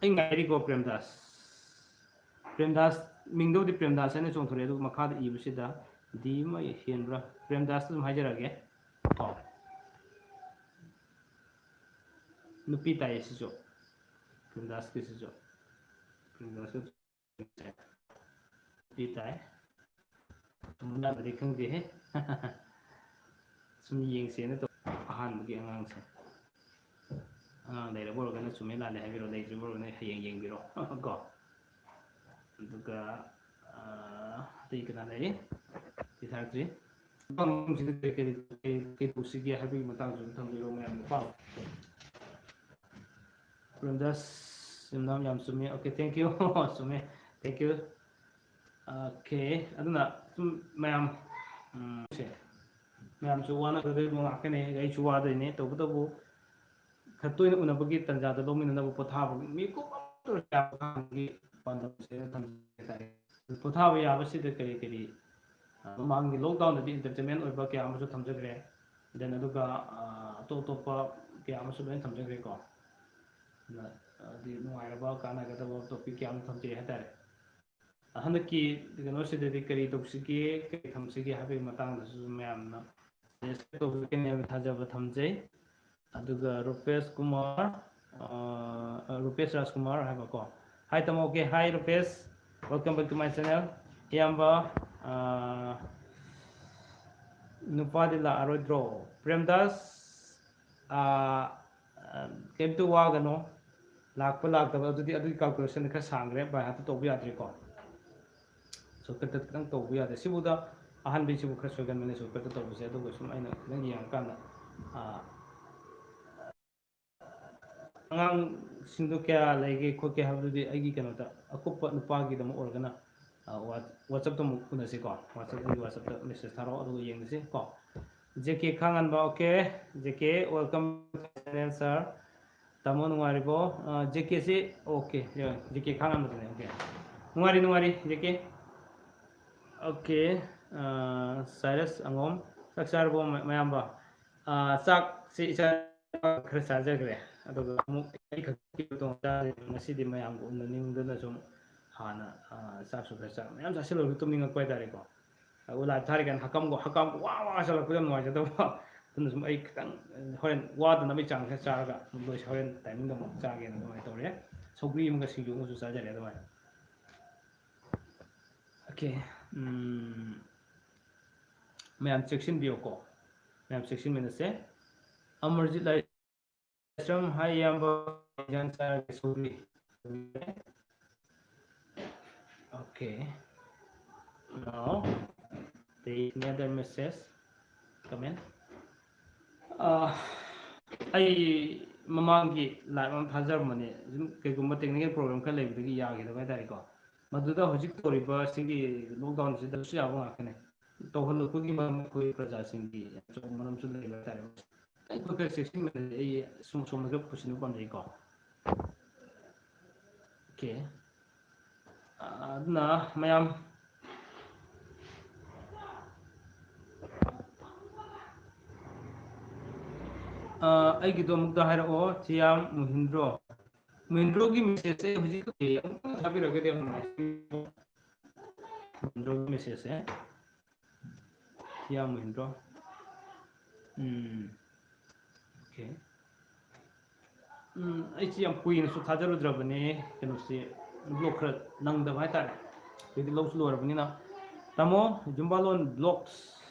ꯑꯩ ꯉꯥꯏꯔꯤꯀꯣ, ꯄ꯭ꯔꯦꯝꯗꯥꯁ꯫ ꯄ꯭ꯔꯦꯝꯗꯥꯁ, ꯃꯤꯡꯗꯕꯨꯗꯤ ꯄ꯭ꯔꯦꯝꯗꯥꯁ ꯍꯥꯏꯅ ꯆꯣꯡꯊꯣꯔꯛꯑꯦ, ꯑꯗꯨꯒ ꯃꯈꯥꯗ ꯏꯕꯁꯤꯗ ꯗꯤ ꯑꯃ ꯍꯦꯟꯕ꯭ꯔꯥ? ꯄ꯭ꯔꯦꯝꯗꯥꯁꯇ ꯑꯗꯨꯝ ꯍꯥꯏꯖꯔꯛꯑꯒꯦ꯫ ꯀꯣ꯫ ꯅꯨꯄꯤ ꯇꯥꯏꯌꯦ ꯁꯤꯁꯨ꯫ ꯄ꯭ꯔꯦꯝꯗꯥꯁꯀꯤꯁꯤꯁꯨ꯫ ꯄ꯭ꯔꯦꯝꯗꯥꯁꯀꯤ ꯅꯨꯄꯤ ꯇꯥꯏ꯫ ꯆꯨꯝꯕ ꯂꯥꯟꯕꯗꯤ ꯈꯪꯗꯦꯍꯦ꯫ ꯁꯨꯝ ꯌꯦꯡꯁꯦꯅ ꯇꯧ-, ꯑꯍꯥꯟꯕꯒꯤ ꯑꯉꯥꯡꯁꯦ꯫ ꯑꯉꯥꯡ ꯂꯩꯔꯕ ꯑꯣꯏꯔꯒꯅ ꯆꯨꯝꯃꯦ ꯂꯥꯜꯂꯦ ꯍꯥꯏꯕꯤꯔꯣ, ꯂꯩꯇ꯭ꯔꯤꯕ ꯑꯣꯏꯔꯒꯅ ꯍꯌꯦꯡ ꯌꯦꯡꯕꯤꯔꯣ꯫ ꯀꯣ꯫ ꯑꯗꯨꯒ, ꯑ, ꯑꯇꯩ ꯀꯅꯥ ꯂꯩꯔꯤ? ꯁꯤ ꯊꯥꯔꯛꯇ꯭ꯔꯤ꯫ ꯃꯐꯝꯁꯤꯗ ꯀꯔꯤ, ꯀꯔꯤ, ꯀꯔꯤ, ꯀꯔꯤ ꯇꯧꯁꯤꯒꯦ ꯍꯥꯏꯕꯒꯤ ꯃꯇꯥꯡꯁꯨ ꯑꯗꯨꯝ ꯊꯝꯕꯤꯔꯣ ꯃꯌꯥꯝ ꯃꯄꯥꯝ꯫ ꯄ꯭ꯔꯦꯝꯗꯥꯁ ꯌꯨꯝꯅꯥꯝ ꯌꯥꯝ ꯆꯨꯝꯃꯤ꯫ Okay, thank you꯫ ꯆꯨꯝꯃꯦ꯫ Thank you꯫ Okay, ꯑꯗꯨꯅ ꯁꯨꯝ ꯃꯌꯥꯝ, ꯎꯝ, ꯁꯦ, ꯃꯌꯥꯝꯁꯨ ꯋꯥꯅꯒꯗꯣꯏꯕ ꯉꯥꯛꯇꯅꯦ, ꯑꯩꯁꯨ ꯋꯥꯗꯣꯏꯅꯦ꯫ ꯇꯧꯕꯇꯕꯨ ꯈꯔ ꯇꯣꯏꯅ ꯎꯅꯕꯒꯤ ꯇꯥꯟꯖꯥꯗꯣ ꯂꯧꯃꯤꯟꯅꯅꯕ ꯄꯣꯊꯥꯕ ꯃꯤꯀꯨꯞ ꯑꯃꯇ ꯑꯣꯏꯔꯁꯨ ꯌꯥꯕ ꯀꯥꯟꯒꯤ ꯄꯥꯟꯗꯝꯁꯦ ꯊꯝꯖꯒꯦ ꯍꯥꯏꯇꯥꯔꯦ꯫ ꯄꯣꯊꯥꯕ ꯌꯥꯕꯁꯤꯗ ꯀꯔꯤ ꯀꯔꯤ, ꯑ, ꯃꯃꯥꯡꯒꯤ lockdownꯗꯗꯤ entertainment ꯑꯣꯏꯕ ꯀꯌꯥ ꯑꯃꯁꯨ ꯊꯝꯖꯈ꯭ꯔꯦ꯫ then ꯑꯗꯨꯒ ꯑꯇꯣꯞ ꯑꯇꯣꯞꯄ ꯀꯌꯥ ꯑꯃꯁꯨ ꯂꯣꯏꯅ ꯊꯝꯖꯈ꯭ꯔꯦꯀꯣ꯫ ꯑꯗꯨꯅ ꯍꯥꯏꯗꯤ ꯅꯨꯡꯉꯥꯏꯔꯕ ꯀꯥꯟꯅꯒꯗꯕ topic ꯀꯌꯥ ꯑꯃ ꯊꯝꯖꯩ ꯍꯥꯏꯇꯥꯔꯦ꯫ ꯍꯟꯗꯛꯀꯤ ꯀꯩꯅꯣꯁꯤꯗꯗꯤ ꯀꯔꯤ ꯇꯧꯁꯤꯒꯦ, ꯀꯔꯤ ꯊꯝꯁꯤꯒꯦ ꯍꯥꯏꯕꯒꯤ ꯃꯇꯥꯡꯗꯁꯨ ꯃꯌꯥꯝꯅ suggest ꯇꯧꯕꯤꯔꯛꯀꯅꯤ ꯍꯥꯏꯕ ꯊꯥꯖꯕ ꯊꯝꯖꯩ꯫ ꯑꯗꯨꯒ ꯔꯨꯄꯦꯁ ꯀꯨꯃꯥꯔ, ꯑ, ꯔꯨꯄꯦꯁ ꯔꯥꯖꯀꯨꯃꯥꯔ ꯍꯥꯏꯕꯀꯣ꯫ Hi ꯇꯥꯃꯣ꯫ Okay, hi ꯔꯨꯄꯦꯁ, welcome back to my channel꯫ ꯏꯌꯥꯝꯕ, ꯑ, ꯅꯨꯄꯥꯗꯤ ꯂꯥꯛꯑꯔꯣꯏꯗ꯭ꯔꯣ? ꯄ꯭ꯔꯦꯝꯗꯥꯁ, ꯑ, ꯑ, ꯀꯩꯝꯇ ꯋꯥꯒꯅꯣ, ꯂꯥꯛꯄ ꯂꯥꯛꯇꯕ ꯑꯗꯨꯗꯤ ꯑꯗꯨꯒꯤ calculation ꯈꯔ ꯁꯥꯡꯈ꯭ꯔꯦ, by heart ꯇꯧꯕ ꯌꯥꯗ꯭ꯔꯦꯀꯣ꯫ Shortcut ꯈꯤꯇꯪ ꯇꯧꯕ ꯌꯥꯗꯦ꯫ ꯁꯤꯕꯨꯗ ꯑꯍꯥꯟꯕꯩꯁꯤꯕꯨ ꯈꯔ ꯁꯣꯏꯒꯟꯕꯅꯦ shortcut ꯇꯧꯕꯁꯦ꯫ ꯑꯗꯨꯒ ꯁꯨꯝ ꯑꯩꯅ ꯈꯤꯇꯪ ꯌꯦꯡꯉꯀꯥꯟꯗ, ꯑ, ꯑꯉꯥꯡꯁꯤꯡꯗꯣ ꯀꯌꯥ ꯂꯩꯒꯦ ꯈꯣꯠꯀꯦ ꯍꯥꯏꯕꯗꯨꯗꯤ ꯑꯩꯒꯤ ꯀꯩꯅꯣꯗ ꯑꯀꯨꯞꯄ ꯅꯨꯄꯥꯒꯤꯗꯃꯛ ꯑꯣꯏꯔꯒꯅ, ꯑ, ꯋꯥ-, WhatsApp ꯇ ꯑꯃꯨꯛ ꯎꯅꯁꯤꯀꯣ꯫ WhatsApp, ꯑꯩꯒꯤ WhatsApp ꯇ message ꯊꯥꯔꯛꯑꯣ, ꯑꯗꯨꯒ ꯌꯦꯡꯉꯁꯤ ꯀꯣ꯫ J K ꯈꯥꯉꯥꯟꯕ, okay, J K, welcome to channel, sir꯫ ꯇꯥꯃꯣ ꯅꯨꯡꯉꯥꯏꯔꯤꯕꯣ? ꯑ, J K ꯁꯤ, okay, J K ꯈꯥꯉꯥꯟꯕꯗꯨꯅꯦ, okay꯫ ꯅꯨꯡꯉꯥꯏꯔꯤ, ꯅꯨꯡꯉꯥꯏꯔꯤ, J K꯫ Okay, ꯑ, ꯁꯥꯏꯔꯁ ꯑꯉꯣꯝ, ꯆꯥꯛ ꯆꯥꯔꯕꯣ ꯃ-, ꯃꯌꯥꯝꯕ? ꯑ, ꯆꯥꯛꯁꯤ ꯏꯆꯥ ꯈꯔ ꯆꯥꯖꯈ꯭ꯔꯦ, ꯑꯗꯨꯒ ꯑꯃꯨꯛ ꯑꯩ ꯈꯛ ꯇꯣꯉꯥꯟ ꯆꯥꯗꯣꯏꯅꯦ꯫ ꯉꯁꯤꯗꯤ ꯃꯌꯥꯝꯒ ꯎꯅꯅꯤꯡꯗꯅ ꯁꯨꯝ ꯍꯥꯟꯅ, ꯑ, ꯆꯥꯛꯁꯨ ꯈꯔ ꯆꯥ-, ꯃꯌꯥꯝ ꯆꯥꯁꯤꯜꯂꯨꯔꯒ ꯇꯨꯝꯅꯤꯡꯉꯛꯄ ꯍꯥꯏꯇꯥꯔꯦꯀꯣ꯫ ꯑꯗꯨ live ꯊꯥꯔꯤꯀꯥꯟꯗ ꯍꯛꯀꯝꯒ, ꯍꯛꯀꯝ ꯋꯥ ꯋꯥ ꯆꯠꯂꯛꯄꯗ ꯌꯥꯝ ꯅꯨꯡꯉꯥꯏꯖꯗꯕ꯫ ꯑꯗꯨꯅ ꯁꯨꯝ ꯑꯩ ꯈꯤꯇꯪ ꯍꯣꯔꯦꯟ ꯋꯥꯗꯅꯕꯒꯤ ꯆꯥꯡ ꯈꯔ ꯆꯥꯔꯒ ꯑꯗꯨꯝ ꯂꯣꯏꯁꯤ-, ꯍꯣꯔꯦꯟ timing ꯗ ꯑꯃꯨꯛ ꯆꯥꯒꯦꯅ ꯑꯗꯨꯃꯥꯏꯅ ꯇꯧꯔꯦ꯫ ꯁꯧꯒ꯭ꯔꯤ ꯑꯃꯒ ꯁꯤꯡꯖꯨ ꯑꯃꯒꯁꯨ ꯆꯥꯖꯔꯦ ꯑꯗꯨꯃꯥꯏꯅ꯫ Okay, ꯎꯝ, ꯃꯌꯥꯝ ꯆꯦꯛꯁꯤꯟꯕꯤꯌꯨꯀꯣ, ꯃꯌꯥꯝ ꯆꯦꯛꯁꯤꯟꯃꯤꯟꯅꯁꯦ꯫ ꯑꯃꯔꯖꯤꯠ ꯂꯥꯏꯁ꯭ꯔꯝ, hi ꯏꯌꯥꯝꯕ, ꯏꯟꯖꯥꯡ ꯆꯥꯔꯒꯦ? ꯁꯧꯒ꯭ꯔꯤ꯫ Okay, now the another message, comment. ꯑ, ꯑꯩ ꯃꯃꯥꯡꯒꯤ live ꯑꯃ ꯊꯥꯖꯔꯝꯕꯅꯦ, ꯁꯨꯝ ꯀꯩꯒꯨꯝꯕ technical problem ꯈꯔ ꯂꯩꯕꯗꯒꯤ ꯌꯥꯈꯤꯗꯕ ꯍꯥꯏꯇꯥꯔꯦꯀꯣ꯫ ꯃꯗꯨꯗ ꯍꯧꯖꯤꯛ ꯇꯧꯔꯤꯕ ꯁꯤꯒꯤ lockdown ꯁꯤꯗꯁꯨ ꯌꯥꯕ ꯉꯥꯛꯇꯅꯦ꯫ ꯇꯧꯍꯜꯂꯛꯄꯒꯤ ꯃꯔꯝ ꯑꯩꯈꯣꯏ ꯄ꯭ꯔꯖꯥꯁꯤꯡꯒꯤ ꯑꯆꯧꯕ ꯃꯔꯝꯁꯨ ꯂꯩꯕ ꯍꯥꯏꯇꯥꯔꯦ꯫ ꯑꯩꯈꯣꯏ ꯈꯔ ꯆꯦꯛꯁꯤꯟꯕꯗꯗꯤ ꯑꯩ ꯁꯨꯝ, ꯁꯣꯝꯗ ꯈꯔ ꯄꯨꯁꯤꯟꯕ ꯄꯥꯝꯖꯩꯀꯣ꯫ Okay꯫ ꯑ, ꯑꯗꯨꯅ ꯃꯌꯥꯝ ꯑꯩꯒꯤꯗꯣ ꯑꯃꯨꯛꯇ ꯍꯥꯏꯔꯛꯑꯣ, ꯊꯤꯌꯥꯝ ꯃꯨꯍꯤꯟꯗ꯭ꯔꯣ꯫ ꯃꯨꯍꯤꯟꯗ꯭ꯔꯣꯒꯤ ꯃꯦꯁꯦꯖꯁꯦ ꯍꯧꯖꯤꯛ ꯑꯃꯨꯛꯇꯪ ꯊꯥꯕꯤꯔꯒꯗꯤ ꯌꯥꯝ ꯅꯨꯡꯉꯥꯏꯖꯒꯅꯤ꯫ ꯃꯨꯍꯤꯟꯗ꯭ꯔꯣꯒꯤ ꯃꯦꯁꯦꯖꯁꯦ꯫ ꯊꯤꯌꯥꯝ ꯃꯨꯍꯤꯟꯗ꯭ꯔꯣ꯫ ꯎꯝ꯫ ꯑꯣꯀꯦ꯫ ꯎꯝ, ꯑꯩꯁꯤ ꯌꯥꯝ ꯀꯨꯏꯅꯁꯨ ꯊꯥꯖꯔꯨꯗ꯭ꯔꯕꯅꯦ꯫ ꯀꯩꯅꯣꯁꯤ, ꯕ꯭ꯂꯣꯛ ꯈꯔ ꯅꯪꯗꯕ ꯍꯥꯏꯇꯥꯔꯦ꯫ ꯍꯧꯖꯤꯛꯇꯤ ꯂꯧꯁꯨ ꯂꯣꯏꯔꯕꯅꯤꯅ꯫ ꯇꯥꯃꯣ, ꯖꯨꯝꯕꯥꯂꯣꯟ ꯕ꯭ꯂꯣꯛꯁ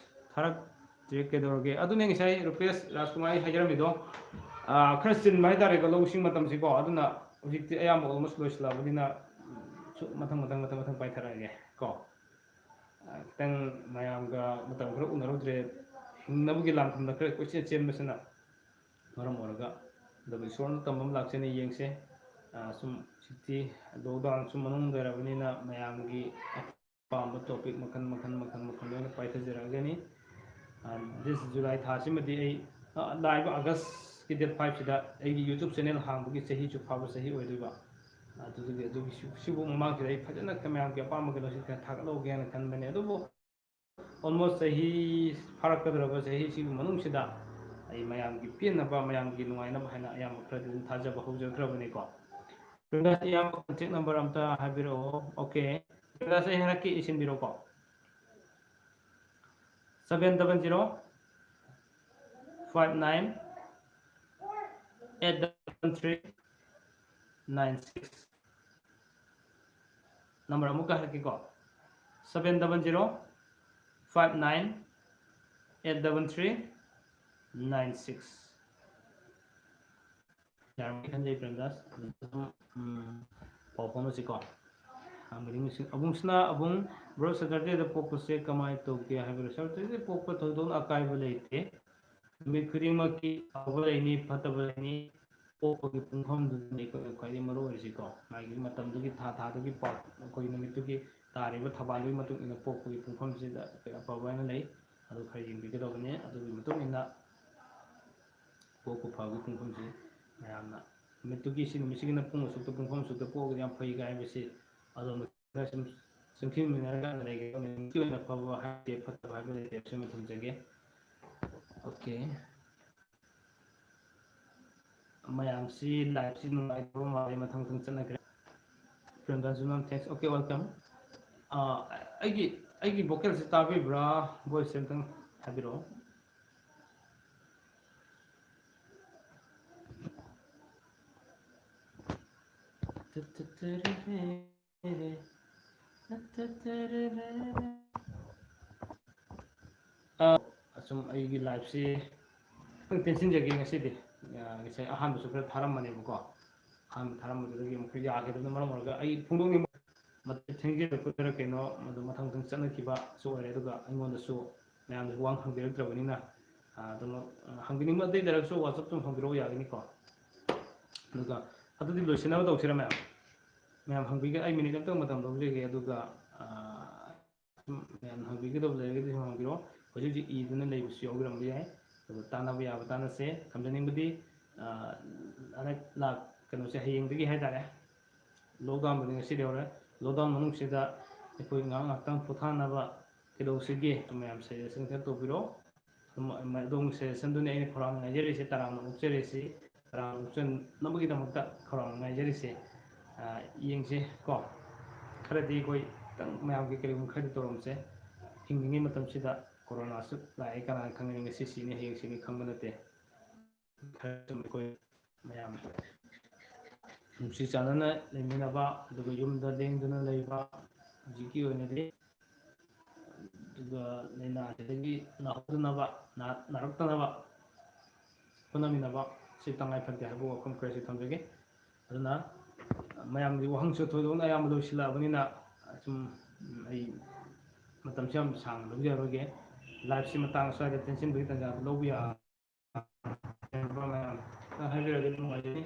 ꯊꯥꯔꯛꯇ꯭ꯔꯦ ꯀꯩꯗꯧꯔꯒꯦ? ꯑꯗꯨꯅꯦ ꯉꯁꯥꯏ ꯔꯨꯄꯦꯁ ꯔꯥꯖꯀꯨꯃꯥꯔ ꯑꯩ ꯍꯥꯏꯖꯔꯝꯃꯤꯗꯣ, ꯑꯥ, ꯈꯔ ꯆꯤꯟꯕ ꯍꯥꯏꯇꯥꯔꯦꯀꯣ, ꯂꯧ ꯏꯁꯤꯡ ꯃꯇꯝꯁꯤꯀꯣ꯫ ꯑꯗꯨꯅ ꯍꯧꯖꯤꯛꯇꯤ ꯑꯌꯥꯝꯕ almost ꯂꯣꯏꯁꯤꯜꯂꯛꯑꯕꯅꯤꯅ, ꯁꯨ-, ꯃꯊꯪ, ꯃꯊꯪ, ꯃꯊꯪ, ꯃꯊꯪ ꯄꯥꯏꯊꯔꯛꯑꯒꯦ ꯀꯣ꯫ ꯑꯥ, ꯈꯤꯇꯪ ꯃꯌꯥꯝꯒ ꯃꯇꯝ ꯈꯔ ꯎꯅꯔꯨꯗ꯭ꯔꯦ꯫ ꯍꯤꯡꯅꯕꯒꯤ ꯂꯥꯟꯐꯝꯗ ꯈꯔ ꯀꯣꯏꯆꯦꯟ ꯆꯦꯟꯕꯁꯤꯅ ꯃꯔꯝ ꯑꯣꯏꯔꯒ, ꯑꯗꯨꯕꯨ ꯏꯁꯣꯔꯅ ꯇꯝꯕ ꯑꯃ ꯂꯥꯛꯆꯅꯤ, ꯌꯦꯡꯁꯦ꯫ ꯑꯥ, ꯁꯨꯝ ꯁꯤꯇꯤ lockdown ꯁꯨꯝ ꯃꯅꯨꯡꯗ ꯑꯣꯏꯔꯕꯅꯤꯅ ꯃꯌꯥꯝꯒꯤ ꯑꯄꯥꯝꯕ topic ꯃꯈꯜ, ꯃꯈꯜ, ꯃꯈꯜ, ꯃꯈꯜ ꯂꯣꯏꯅ ꯄꯥꯏꯊꯖꯔꯛꯑꯒꯅꯤ꯫ ꯑꯥ, this July ꯊꯥꯁꯤꯃꯗꯤ ꯑꯩ, ꯑꯥ, ꯂꯥꯛꯏꯕ August ꯀꯤ date five ꯁꯤꯗ ꯑꯩꯒꯤ YouTube channel ꯍꯥꯡꯕꯒꯤ ꯆꯍꯤꯁꯨ ꯐꯥꯕ ꯆꯍꯤ ꯑꯣꯏꯗꯣꯏꯕ꯫ ꯑꯗꯨꯗꯨꯒꯤ, ꯑꯗꯨꯒꯤ ꯁꯤ-, ꯁꯤꯕꯨ ꯃꯃꯥꯡꯁꯤꯗ ꯑꯩ ꯐꯖꯅ ꯃꯌꯥꯝꯒꯤ ꯑꯄꯥꯝꯕ ꯀꯩꯅꯣꯁꯤ ꯈꯔ ꯊꯥꯒꯠꯍꯧꯒꯦꯅ ꯈꯟꯕꯅꯦ꯫ ꯑꯗꯨꯕꯨ almost ꯆꯍꯤ ꯐꯥꯔꯛꯀꯗꯧꯔꯕ ꯆꯍꯤꯁꯤꯒꯤ ꯃꯅꯨꯡꯁꯤꯗ ꯑꯩ ꯃꯌꯥꯝꯒꯤ ꯄꯦꯟꯅꯕ, ꯃꯌꯥꯝꯒꯤ ꯅꯨꯡꯉꯥꯏꯅꯕ ꯍꯥꯏꯅ ꯑꯌꯥꯝꯕ ꯈꯔꯗꯤ ꯑꯗꯨꯝ ꯊꯥꯖꯕ ꯍꯧꯖꯈ꯭ꯔꯕꯅꯤꯀꯣ꯫ ꯄ꯭ꯔꯦꯝꯗꯥꯁ, ꯏꯌꯥꯝꯕ contact number ꯑꯝꯇ ꯍꯥꯏꯕꯤꯔꯛꯑꯣ꯫ ꯑꯣꯀꯦ, ꯄ꯭ꯔꯦꯝꯗꯥꯁ, ꯑꯩ ꯍꯥꯏꯔꯛꯀꯦ, ꯏꯁꯤꯟꯕꯤꯔꯣꯀꯣ꯫ Seven double zero five nine eight double three nine six꯫ Number ꯑꯃꯨꯛꯀ ꯍꯥꯏꯔꯛꯀꯦꯀꯣ, seven double zero five nine eight double three nine six꯫ ꯌꯥꯔꯝꯒꯅꯤ ꯈꯟꯖꯩ, ꯄ꯭ꯔꯦꯝꯗꯥꯁ꯫ ꯑꯗꯨꯝ, ꯎꯝ, ꯄꯥꯎ ꯐꯥꯎꯅꯁꯤꯀꯣ꯫ ꯍꯪꯕꯗꯤ ꯃꯁꯤ ꯑꯕꯨꯡꯁꯤꯅ, ꯑꯕꯨꯡ, bro, Saturday ꯗ ꯄꯣꯛꯄꯁꯦ ꯀꯃꯥꯏꯅ ꯇꯧꯒꯦ ꯍꯥꯏꯕꯤꯔꯣ꯫ Saturday ꯗ ꯄꯣꯛꯄ ꯊꯣꯏꯗꯣꯛꯅ ꯑꯀꯥꯏꯕ ꯂꯩꯇꯦ꯫ ꯅꯨꯃꯤꯠ ꯈꯨꯗꯤꯡꯃꯛꯀꯤ ꯐꯕ ꯂꯩꯅꯤ, ꯐꯠꯇꯕ ꯂꯩꯅꯤ꯫ ꯄꯣꯛꯄꯒꯤ ꯄꯨꯡꯐꯝꯗꯨꯅꯤ ꯑꯩꯈꯣꯏꯅ ꯈ꯭ꯋꯥꯏꯗꯒꯤ ꯃꯔꯨ ꯑꯣꯏꯔꯤꯁꯤꯀꯣ꯫ ꯃꯥꯒꯤ ꯃꯇꯝꯗꯨꯒꯤ, ꯊꯥ ꯊꯥꯗꯨꯒꯤ ꯄꯥꯎ, ꯑꯩꯈꯣꯏꯒꯤ ꯅꯨꯃꯤꯠꯇꯨꯒꯤ ꯇꯥꯔꯤꯕ ꯊꯧꯕꯥꯜꯗꯨꯒꯤ ꯃꯇꯨꯡ ꯏꯟꯅ ꯄꯣꯛꯄꯒꯤ ꯄꯨꯡꯐꯝꯁꯤꯗ ꯑꯩꯈꯣꯏ ꯑꯐꯕ ꯍꯥꯏꯅ ꯂꯩ꯫ ꯑꯗꯨ ꯈꯔ ꯌꯦꯡꯕꯤꯒꯗꯧꯕꯅꯤ꯫ ꯑꯗꯨꯒꯤ ꯃꯇꯨꯡ ꯏꯟꯅ ꯄꯣꯛꯄ ꯐꯕꯒꯤ ꯄꯨꯡꯐꯝꯁꯤ ꯃꯌꯥꯝꯅ ꯅꯨꯃꯤꯠꯇꯨꯒꯤ, ꯁꯤ ꯅꯨꯃꯤꯠꯁꯤꯒꯤꯅ ꯄꯨꯡ ꯑꯁꯨꯛꯇ, ꯄꯨꯡꯐꯝ ꯑꯁꯨꯛꯇ ꯄꯣꯛꯑꯒꯗꯤ ꯌꯥꯝ ꯐꯩ ꯀꯥꯏ ꯍꯥꯏꯕꯁꯤ ꯑꯗꯣꯝꯅ ꯈꯔ ꯁꯨꯝ ꯆꯪꯁꯤꯟꯃꯤꯟꯅꯔꯒ ꯂꯩꯒꯗꯕꯅꯤ꯫ ꯅꯨꯃꯤꯠꯀꯤ ꯑꯣꯏꯅ ꯐꯕ ꯍꯥꯏꯕ ꯐꯠꯇꯕ ꯍꯥꯏꯕ ꯂꯩꯇꯦ꯫ ꯁꯤꯃ ꯊꯝꯖꯒꯦ꯫ ꯑꯣꯀꯦ꯫ ꯃꯌꯥꯝꯁꯤ liveꯁꯤ ꯅꯨꯡꯉꯥꯏꯇꯕ ꯃꯥꯜꯂꯦ, ꯃꯊꯪ ꯃꯊꯪ ꯆꯠꯅꯈ꯭ꯔꯦ꯫ ꯄ꯭ꯔꯦꯝꯗꯥꯟꯁꯨ ꯃꯌꯥꯝ thanks. Okay, welcome. ꯑꯥ, ꯑꯩꯒꯤ, ꯑꯩꯒꯤ vocalꯁꯤ ꯇꯥꯕꯤꯕ꯭ꯔꯥ? Voiceꯁꯦ ꯑꯝꯇꯪ ꯍꯥꯏꯕꯤꯔꯛꯑꯣ꯫ ꯑꯥ, ꯑꯁꯨꯝ ꯑꯩꯒꯤ liveꯁꯤ ꯈꯤꯇꯪ ꯇꯦꯟꯁꯤꯟꯖꯒꯦ ꯉꯁꯤꯗꯤ꯫ ꯑꯥ, ꯉꯁꯥꯏ ꯑꯍꯥꯟꯕꯁꯨ ꯈꯔ ꯊꯥꯔꯝꯕꯅꯦꯕꯀꯣ꯫ ꯑꯍꯥꯟꯕ ꯊꯥꯔꯝꯕꯗꯨꯗꯒꯤ ꯑꯃꯨꯛ ꯌꯥꯈꯤꯗꯕꯅ ꯃꯔꯝ ꯑꯣꯏꯔꯒ ꯑꯩ ꯐꯣꯡꯗꯣꯛꯅꯤꯡꯕ ꯃꯇꯝ ꯊꯦꯡꯖꯤꯜꯂꯛꯄꯗꯔ ꯀꯩꯅꯣ, ꯃꯗꯨ ꯃꯊꯪ ꯃꯊꯪ ꯆꯠꯅꯈꯤꯕꯁꯨ ꯑꯣꯏꯔꯦ꯫ ꯑꯗꯨꯒ ꯑꯩꯉꯣꯟꯗꯁꯨ ꯃꯌꯥꯝꯅꯁꯨ ꯋꯥ ꯍꯪꯕꯤꯔꯛꯇ꯭ꯔꯕꯅꯤꯅ, ꯑꯥ, ꯑꯗꯨꯝ, ꯑꯥ, ꯍꯪꯕꯤꯅꯤꯡꯕ ꯑꯇꯩ ꯂꯩꯔꯒꯁꯨ WhatsApp ꯑꯗꯨꯝ ꯍꯪꯕꯤꯔꯛꯑꯣ, ꯌꯥꯒꯅꯤꯀꯣ꯫ ꯑꯗꯨꯒ ꯑꯗꯨꯗꯤ ꯂꯣꯏꯁꯤꯟꯅꯕ ꯇꯧꯁꯤꯔ ꯃꯌꯥꯝ? ꯃꯌꯥꯝ ꯍꯪꯕꯤꯒꯦ, ꯑꯩ minute ꯑꯝꯇꯪ ꯃꯇꯝ ꯂꯧꯖꯒꯦ꯫ ꯑꯗꯨꯒ, ꯑꯥ, ꯁꯨꯝ ꯃꯌꯥꯝꯅ ꯍꯪꯕꯤꯒꯗꯕ ꯂꯩꯔꯒꯗꯤ ꯁꯨꯝ ꯍꯪꯕꯤꯔꯛꯑꯣ꯫ ꯍꯧꯖꯤꯛ ꯍꯧꯖꯤꯛ ꯏꯗꯨꯅ ꯂꯩꯕꯁꯨ ꯌꯥꯎꯕꯤꯔꯝꯕ ꯌꯥꯏ꯫ ꯑꯗꯨꯒ ꯇꯥꯟꯅꯕ ꯌꯥꯕ ꯇꯥꯟꯅꯁꯦ꯫ ꯊꯝꯖꯅꯤꯡꯕꯗꯤ, ꯑꯥ, ꯍꯟꯗꯛ ꯂꯥꯛ-, ꯀꯩꯅꯣꯁꯦ ꯍꯌꯦꯡꯗꯒꯤ ꯍꯥꯏꯇꯥꯔꯦ, lockdownꯕꯨꯗꯤ ꯉꯁꯤꯗꯤ ꯍꯧꯔꯦ꯫ Lockdown ꯃꯅꯨꯡꯁꯤꯗ ꯑꯩꯈꯣꯏ ꯉꯥꯏꯍꯥꯛ ꯉꯥꯏꯍꯥꯛꯇꯪ ꯄꯣꯊꯥꯅꯕ ꯀꯩꯗꯧꯁꯤꯒꯦ? ꯃꯌꯥꯝ suggestion ꯈꯔ ꯇꯧꯕꯤꯔꯛꯑꯣ꯫ ꯑꯗꯨꯝ, ꯑꯗꯣꯝꯒꯤ suggestionꯗꯨꯅꯤ ꯑꯩꯅ ꯈꯧꯔꯥꯡꯅ ꯉꯥꯏꯖꯔꯤꯁꯦ, ꯇꯔꯥꯝꯅ ꯑꯣꯛꯆꯔꯤꯁꯦ, ꯇꯔꯥꯝꯅ ꯑꯣꯛꯆꯅꯕꯒꯤꯗꯃꯛꯇ ꯈꯧꯔꯥꯡꯅ ꯉꯥꯏꯖꯔꯤꯁꯦ꯫ ꯑꯥ, ꯌꯦꯡꯁꯦ ꯀꯣ, ꯈꯔꯗꯤ ꯑꯩꯈꯣꯏ ꯈꯤꯇꯪ ꯃꯌꯥꯝꯒꯤ ꯀꯔꯤꯒꯨꯝꯕ ꯈꯔꯗꯤ ꯇꯧꯔꯝꯁꯦ꯫ ꯍꯤꯡꯂꯤꯉꯩ ꯃꯇꯝꯁꯤꯗ coronaꯁꯨ ꯂꯥꯛꯑꯦ, ꯀꯅꯥꯅ ꯈꯪꯒꯅꯤ ꯉꯁꯤ ꯁꯤꯅꯤ, ꯍꯌꯦꯡ ꯁꯤꯅꯤ ꯈꯪꯕ ꯅꯠꯇꯦ꯫ ꯈꯔ ꯁꯨꯝ ꯑꯩꯈꯣꯏ ꯃꯌꯥꯝ ꯅꯨꯡꯁꯤ ꯆꯥꯟꯅꯅ ꯂꯩꯃꯤꯟꯅꯕ, ꯑꯗꯨꯒ ꯌꯨꯝꯗ ꯂꯦꯡꯗꯅ ꯂꯩꯕ, ꯍꯧꯖꯤꯛꯀꯤ ꯑꯣꯏꯅꯗꯤ, ꯑꯗꯨꯒ ꯂꯥꯏꯅꯥꯁꯤꯗꯒꯤ ꯅꯥꯍꯧꯗꯅꯕ, ꯅꯥ-, ꯅꯥꯔꯛꯇꯅꯕ ꯍꯣꯠꯅꯃꯤꯟꯅꯕ ꯁꯤ ꯇꯉꯥꯏ ꯐꯗꯦ ꯍꯥꯏꯕ ꯋꯥꯐꯝ ꯈꯔꯁꯤ ꯊꯝꯖꯒꯦ꯫ ꯑꯗꯨꯅ ꯃꯌꯥꯝꯒꯤ ꯋꯥꯍꯪꯁꯨ ꯊꯣꯏꯗꯣꯛꯅ ꯑꯌꯥꯝꯕ ꯂꯣꯏꯁꯤꯜꯂꯛꯑꯕꯅꯤꯅ, ꯁꯨꯝ ꯑꯩ ꯃꯇꯝꯁꯨ ꯌꯥꯝ ꯁꯥꯡꯅ ꯂꯧꯖꯔꯔꯣꯏꯒꯦ꯫ Liveꯁꯤ ꯃꯇꯥꯡ ꯑꯁ꯭ꯋꯥꯏꯗ ꯇꯦꯟꯁꯤꯟꯕꯒꯤ ꯇꯥꯟꯖꯥꯗꯨ ꯂꯧꯕ ꯌꯥ-, ꯃꯌꯥꯝ ꯍꯥꯏꯕꯤꯔꯒꯗꯤ ꯅꯨꯡꯉꯥꯏꯖꯅꯤ꯫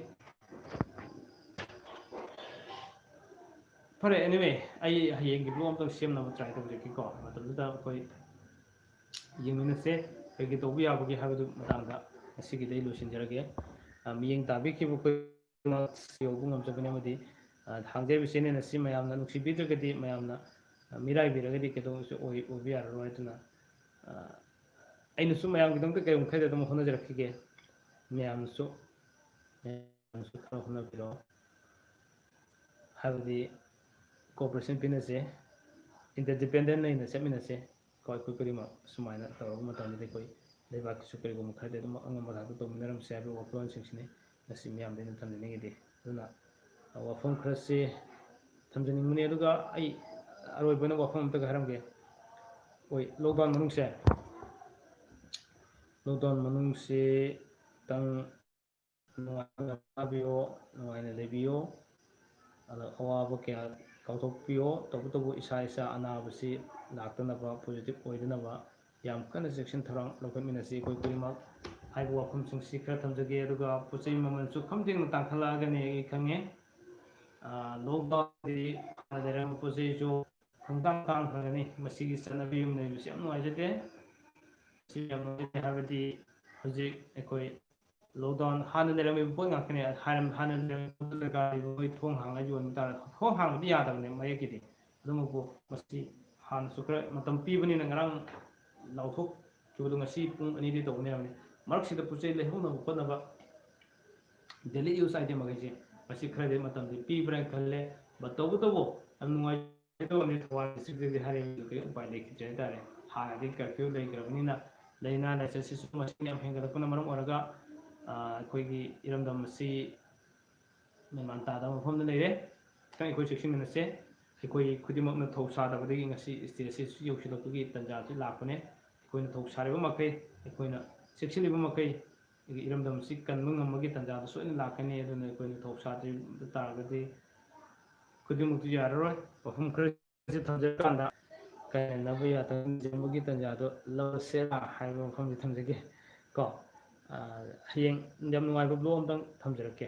ꯐꯔꯦ, anyway, ꯑꯩ ꯍꯌꯦꯡꯒꯤ vlog ꯑꯝꯇꯪ ꯁꯦꯝꯅꯕ try ꯇꯧꯖꯔꯛꯀꯦꯀꯣ꯫ ꯃꯇꯝꯗꯨꯗ ꯑꯩꯈꯣꯏ ꯌꯦꯡꯃꯤꯟꯅꯁꯦ, ꯀꯩ ꯀꯩ ꯇꯧꯕ ꯌꯥꯕꯒꯦ ꯍꯥꯏꯕꯗꯨ ꯃꯇꯥꯡꯗ ꯉꯁꯤꯒꯤꯗꯤ ꯑꯩ ꯂꯣꯏꯁꯤꯟꯖꯔꯒꯦ꯫ ꯑ, ꯃꯤꯠꯌꯦꯡ ꯇꯥꯕꯤꯈꯤꯕ ꯈꯨꯗꯤꯡꯃꯛ ꯌꯧꯕ ꯉꯝꯖꯕꯅꯤ, ꯑꯃꯗꯤ, ꯑ, ꯍꯥꯡꯖꯔꯤꯕ channel ꯑꯁꯤ ꯃꯌꯥꯝꯅ ꯅꯨꯡꯁꯤꯕꯤꯗ꯭ꯔꯒꯗꯤ, ꯃꯌꯥꯝꯅ, ꯑ, ꯃꯤꯔꯥꯏꯕꯤꯔꯒꯗꯤ ꯀꯩꯗꯧꯕꯁꯨ ꯑꯣꯏ-, ꯑꯣꯏꯕ ꯌꯥꯔꯔꯣꯏ꯫ ꯑꯗꯨꯅ, ꯑ, ꯑꯩꯅꯁꯨ ꯃꯌꯥꯝꯒꯤꯗꯃꯛꯇ ꯀꯩꯒꯨꯝꯕ ꯈꯔꯗꯤ ꯑꯗꯨꯝ ꯍꯣꯠꯅꯖꯔꯛꯈꯤꯒꯦ꯫ ꯃꯌꯥꯝꯅꯁꯨ ꯃꯌꯥꯝꯁꯨ ꯈꯔ ꯍꯣꯠꯅꯕꯤꯔꯣ꯫ ꯍꯥꯏꯕꯗꯤ cooperation ꯄꯤꯅꯁꯦ, interdependent ꯂꯩꯅ ꯆꯠꯃꯤꯟꯅꯁꯦ꯫ ꯀꯣ, ꯑꯩꯈꯣꯏ ꯈꯨꯗꯤꯡꯃꯛ ꯁꯨꯃꯥꯏꯅ ꯇꯧꯔꯕ ꯃꯇꯝꯗꯗꯤ ꯑꯩꯈꯣꯏ ꯂꯩꯕꯥꯛꯀꯤꯁꯨ ꯀꯔꯤꯒꯨꯝꯕ ꯈꯔꯗꯤ ꯑꯗꯨꯝ ꯑꯉꯝꯕ ꯊꯥꯛꯇ ꯇꯧꯃꯤꯟꯅꯔꯝꯁꯦ ꯍꯥꯏꯕ ꯋꯥꯈꯜꯂꯣꯟꯁꯤꯡꯁꯤꯅꯤ ꯉꯁꯤ ꯃꯤꯌꯥꯝꯗ ꯑꯩꯅ ꯊꯝꯖꯅꯤꯡꯉꯤꯗꯤ꯫ ꯑꯗꯨꯅ ꯋꯥꯐꯝ ꯈꯔꯁꯤ ꯊꯝꯖꯅꯤꯡꯕꯅꯤ꯫ ꯑꯗꯨꯒ ꯑꯩ ꯑꯔꯣꯏꯕ ꯑꯣꯏꯅ ꯋꯥꯐꯝ ꯑꯝꯇꯒ ꯍꯥꯏꯔꯝꯒꯦ꯫ ꯍꯣꯏ, lockdown ꯃꯅꯨꯡꯁꯦ, lockdown ꯃꯅꯨꯡꯁꯤ ꯈꯤꯇꯪ ꯅꯨꯡꯉꯥꯏꯅ ꯄꯣꯊꯥꯕꯤꯌꯣ, ꯅꯨꯡꯉꯥꯏꯅ ꯂꯩꯕꯤꯌꯣ꯫ ꯑꯗꯣ ꯑꯋꯥꯕ ꯀꯌꯥ ꯀꯥꯎꯊꯣꯛꯄꯤꯌꯣ꯫ ꯇꯧꯕꯇꯕꯨ ꯏꯁꯥ ꯏꯁꯥ ꯑꯅꯥꯕꯁꯤ ꯂꯥꯛꯇꯅꯕ, positive ꯑꯣꯏꯗꯅꯕ ꯌꯥꯝ ꯀꯟꯅ ꯆꯦꯛꯁꯤꯟ ꯊꯧꯔꯥꯡ ꯂꯧꯈꯠꯃꯤꯟꯅꯁꯤ ꯑꯩꯈꯣꯏ ꯈꯨꯗꯤꯡꯃꯛ꯫ ꯍꯥꯏꯕ ꯋꯥꯐꯝꯁꯤꯡꯁꯤ ꯈꯔ ꯊꯝꯖꯒꯦ꯫ ꯑꯗꯨꯒ ꯄꯣꯠ ꯆꯩ ꯃꯃꯜꯁꯨ ꯈꯝ ꯊꯦꯡꯅ ꯇꯥꯡꯈꯠꯂꯛꯑꯒꯅꯤ ꯑꯩ ꯈꯪꯉꯦ꯫ ꯑ, lockdownꯗꯤ ꯍꯥꯟꯅ ꯂꯩꯔꯝꯕ ꯄꯣꯠ ꯆꯩꯁꯨ ꯈꯪꯇꯥꯡ ꯇꯥꯡꯈ꯭ꯔꯒꯅꯤ꯫ ꯃꯁꯤꯒꯤ ꯆꯠꯅꯕꯤ ꯑꯃ ꯂꯩꯕꯁꯤ ꯌꯥꯝ ꯅꯨꯡꯉꯥꯏꯖꯗꯦ꯫ ꯃꯁꯤ ꯌꯥꯝ ꯅꯨꯡꯉꯥꯏꯖꯗꯦ ꯍꯥꯏꯕꯗꯤ ꯍꯧꯖꯤꯛ ꯑꯩꯈꯣꯏ lockdown ꯍꯥꯟꯅ ꯂꯩꯔꯝꯃꯤꯕ ꯄꯣꯠ ꯉꯥꯛꯇꯅꯦ꯫ ꯍꯥꯟꯅ, ꯍꯥꯟꯅ ꯂꯩꯔꯝꯃꯤꯕ ꯄꯣꯠ ꯗꯔꯀꯥꯔ ꯂꯩꯕ ꯃꯣꯏ ꯊꯣꯡ ꯍꯥꯡꯉ ꯌꯣꯟꯕ ꯇꯥꯔꯦ꯫ ꯊꯣꯡ ꯍꯥꯡꯕꯗꯤ ꯌꯥꯗꯕꯅꯦ ꯃꯌꯦꯛꯀꯤꯗꯤ꯫ ꯑꯗꯨꯃꯛꯄꯨ ꯃꯁꯤ ꯍꯥꯟꯅꯁꯨ ꯈꯔ ꯃꯇꯝ ꯄꯤꯕꯅꯤꯅ ꯉꯔꯥꯡ ꯂꯥꯎꯊꯣꯛꯈꯤꯕꯗꯣ ꯉꯁꯤ ꯄꯨꯡ ꯑꯅꯤꯗꯤ ꯇꯧꯒꯅꯤ ꯍꯥꯏꯕꯅꯤ꯫ ꯃꯔꯛꯁꯤꯗ ꯄꯣꯠ ꯆꯩ ꯂꯩꯍꯧꯅꯕ ꯈꯣꯠꯅꯕ daily use item ꯃꯈꯩꯁꯦ ꯃꯁꯤ ꯈꯔꯗꯤ ꯃꯇꯝꯗꯤ ꯄꯤꯕ꯭ꯔꯥ ꯈꯜꯂꯦ꯫ But ꯇꯧꯕꯇꯕꯨ ꯌꯥꯝ ꯅꯨꯡꯉꯥꯏꯇꯕ ꯑꯃꯗꯤ ꯊꯧꯕꯥꯜ districtꯇꯗꯤ ꯍꯥꯏꯔꯤꯕꯗꯨ ꯀꯔꯤ ꯎꯄꯥꯏ ꯂꯩꯈꯤꯗ꯭ꯔꯦ ꯍꯥꯏꯇꯥꯔꯦ꯫ ꯍꯥꯟꯅꯗꯤ curfew ꯂꯩꯈ꯭ꯔꯕꯅꯤꯅ ꯂꯥꯏꯅꯥ ꯂꯥꯏꯆꯠꯁꯤꯁꯨ ꯃꯁꯤꯡ ꯌꯥꯝ ꯍꯦꯟꯒꯠꯂꯛꯄꯅ ꯃꯔꯝ ꯑꯣꯏꯔꯒ, ꯑ, ꯑꯩꯈꯣꯏꯒꯤ ꯏꯔꯝꯗꯝ ꯑꯁꯤ ꯃꯦꯟꯃꯥꯟ ꯇꯥꯗꯕ ꯃꯐꯝꯗ ꯂꯩꯔꯦ꯫ ꯈꯤꯇꯪ ꯑꯩꯈꯣꯏ ꯆꯦꯛꯁꯤꯟꯃꯤꯟꯅꯁꯦ꯫ ꯑꯩꯈꯣꯏ ꯈꯨꯗꯤꯡꯃꯛꯅ ꯊꯧ ꯁꯥꯗꯕꯗꯒꯤ ꯉꯁꯤ stage ꯑꯁꯤ ꯌꯧꯁꯤꯜꯂꯛꯄꯒꯤ ꯇꯥꯟꯖꯥ ꯑꯁꯤ ꯂꯥꯛꯄꯅꯦ꯫ ꯑꯩꯈꯣꯏꯅ ꯊꯧ ꯁꯥꯔꯤꯕ ꯃꯈꯩ, ꯑꯩꯈꯣꯏꯅ ꯆꯦꯛꯁꯤꯜꯂꯤꯕ ꯃꯈꯩ, ꯑꯩꯒꯤ ꯏꯔꯝꯗꯝ ꯑꯁꯤ ꯀꯟꯕ ꯉꯝꯕꯒꯤ ꯇꯥꯟꯖꯥꯗꯨ ꯁꯣꯏꯗꯅ ꯂꯥꯛꯀꯅꯤ꯫ ꯑꯗꯨꯅ ꯑꯩꯈꯣꯏꯅ ꯊꯧ ꯁꯥꯗ꯭ꯔꯤꯕ ꯇꯥꯔꯒꯗꯤ ꯈꯨꯗꯤꯡꯃꯛꯇꯨ ꯌꯥꯔꯔꯣꯏ꯫ ꯋꯥꯐꯝ ꯈꯔꯁꯤ ꯊꯝꯖꯔꯀꯥꯟꯗ ꯀꯥꯏꯅꯅꯕ ꯌꯥꯊꯪ ꯅꯤꯖꯕꯒꯤ ꯇꯥꯟꯖꯥꯗꯣ ꯂꯧꯔꯁꯦꯔꯥ ꯍꯥꯏꯕ ꯋꯥꯐꯝꯁꯤ ꯊꯝꯖꯒꯦ꯫ ꯀꯣ, ꯑ, ꯍꯌꯦꯡ ꯌꯥꯝ ꯅꯨꯡꯉꯥꯏꯕ vlog ꯑꯝꯇꯪ ꯊꯝꯖꯔꯛꯀꯦ꯫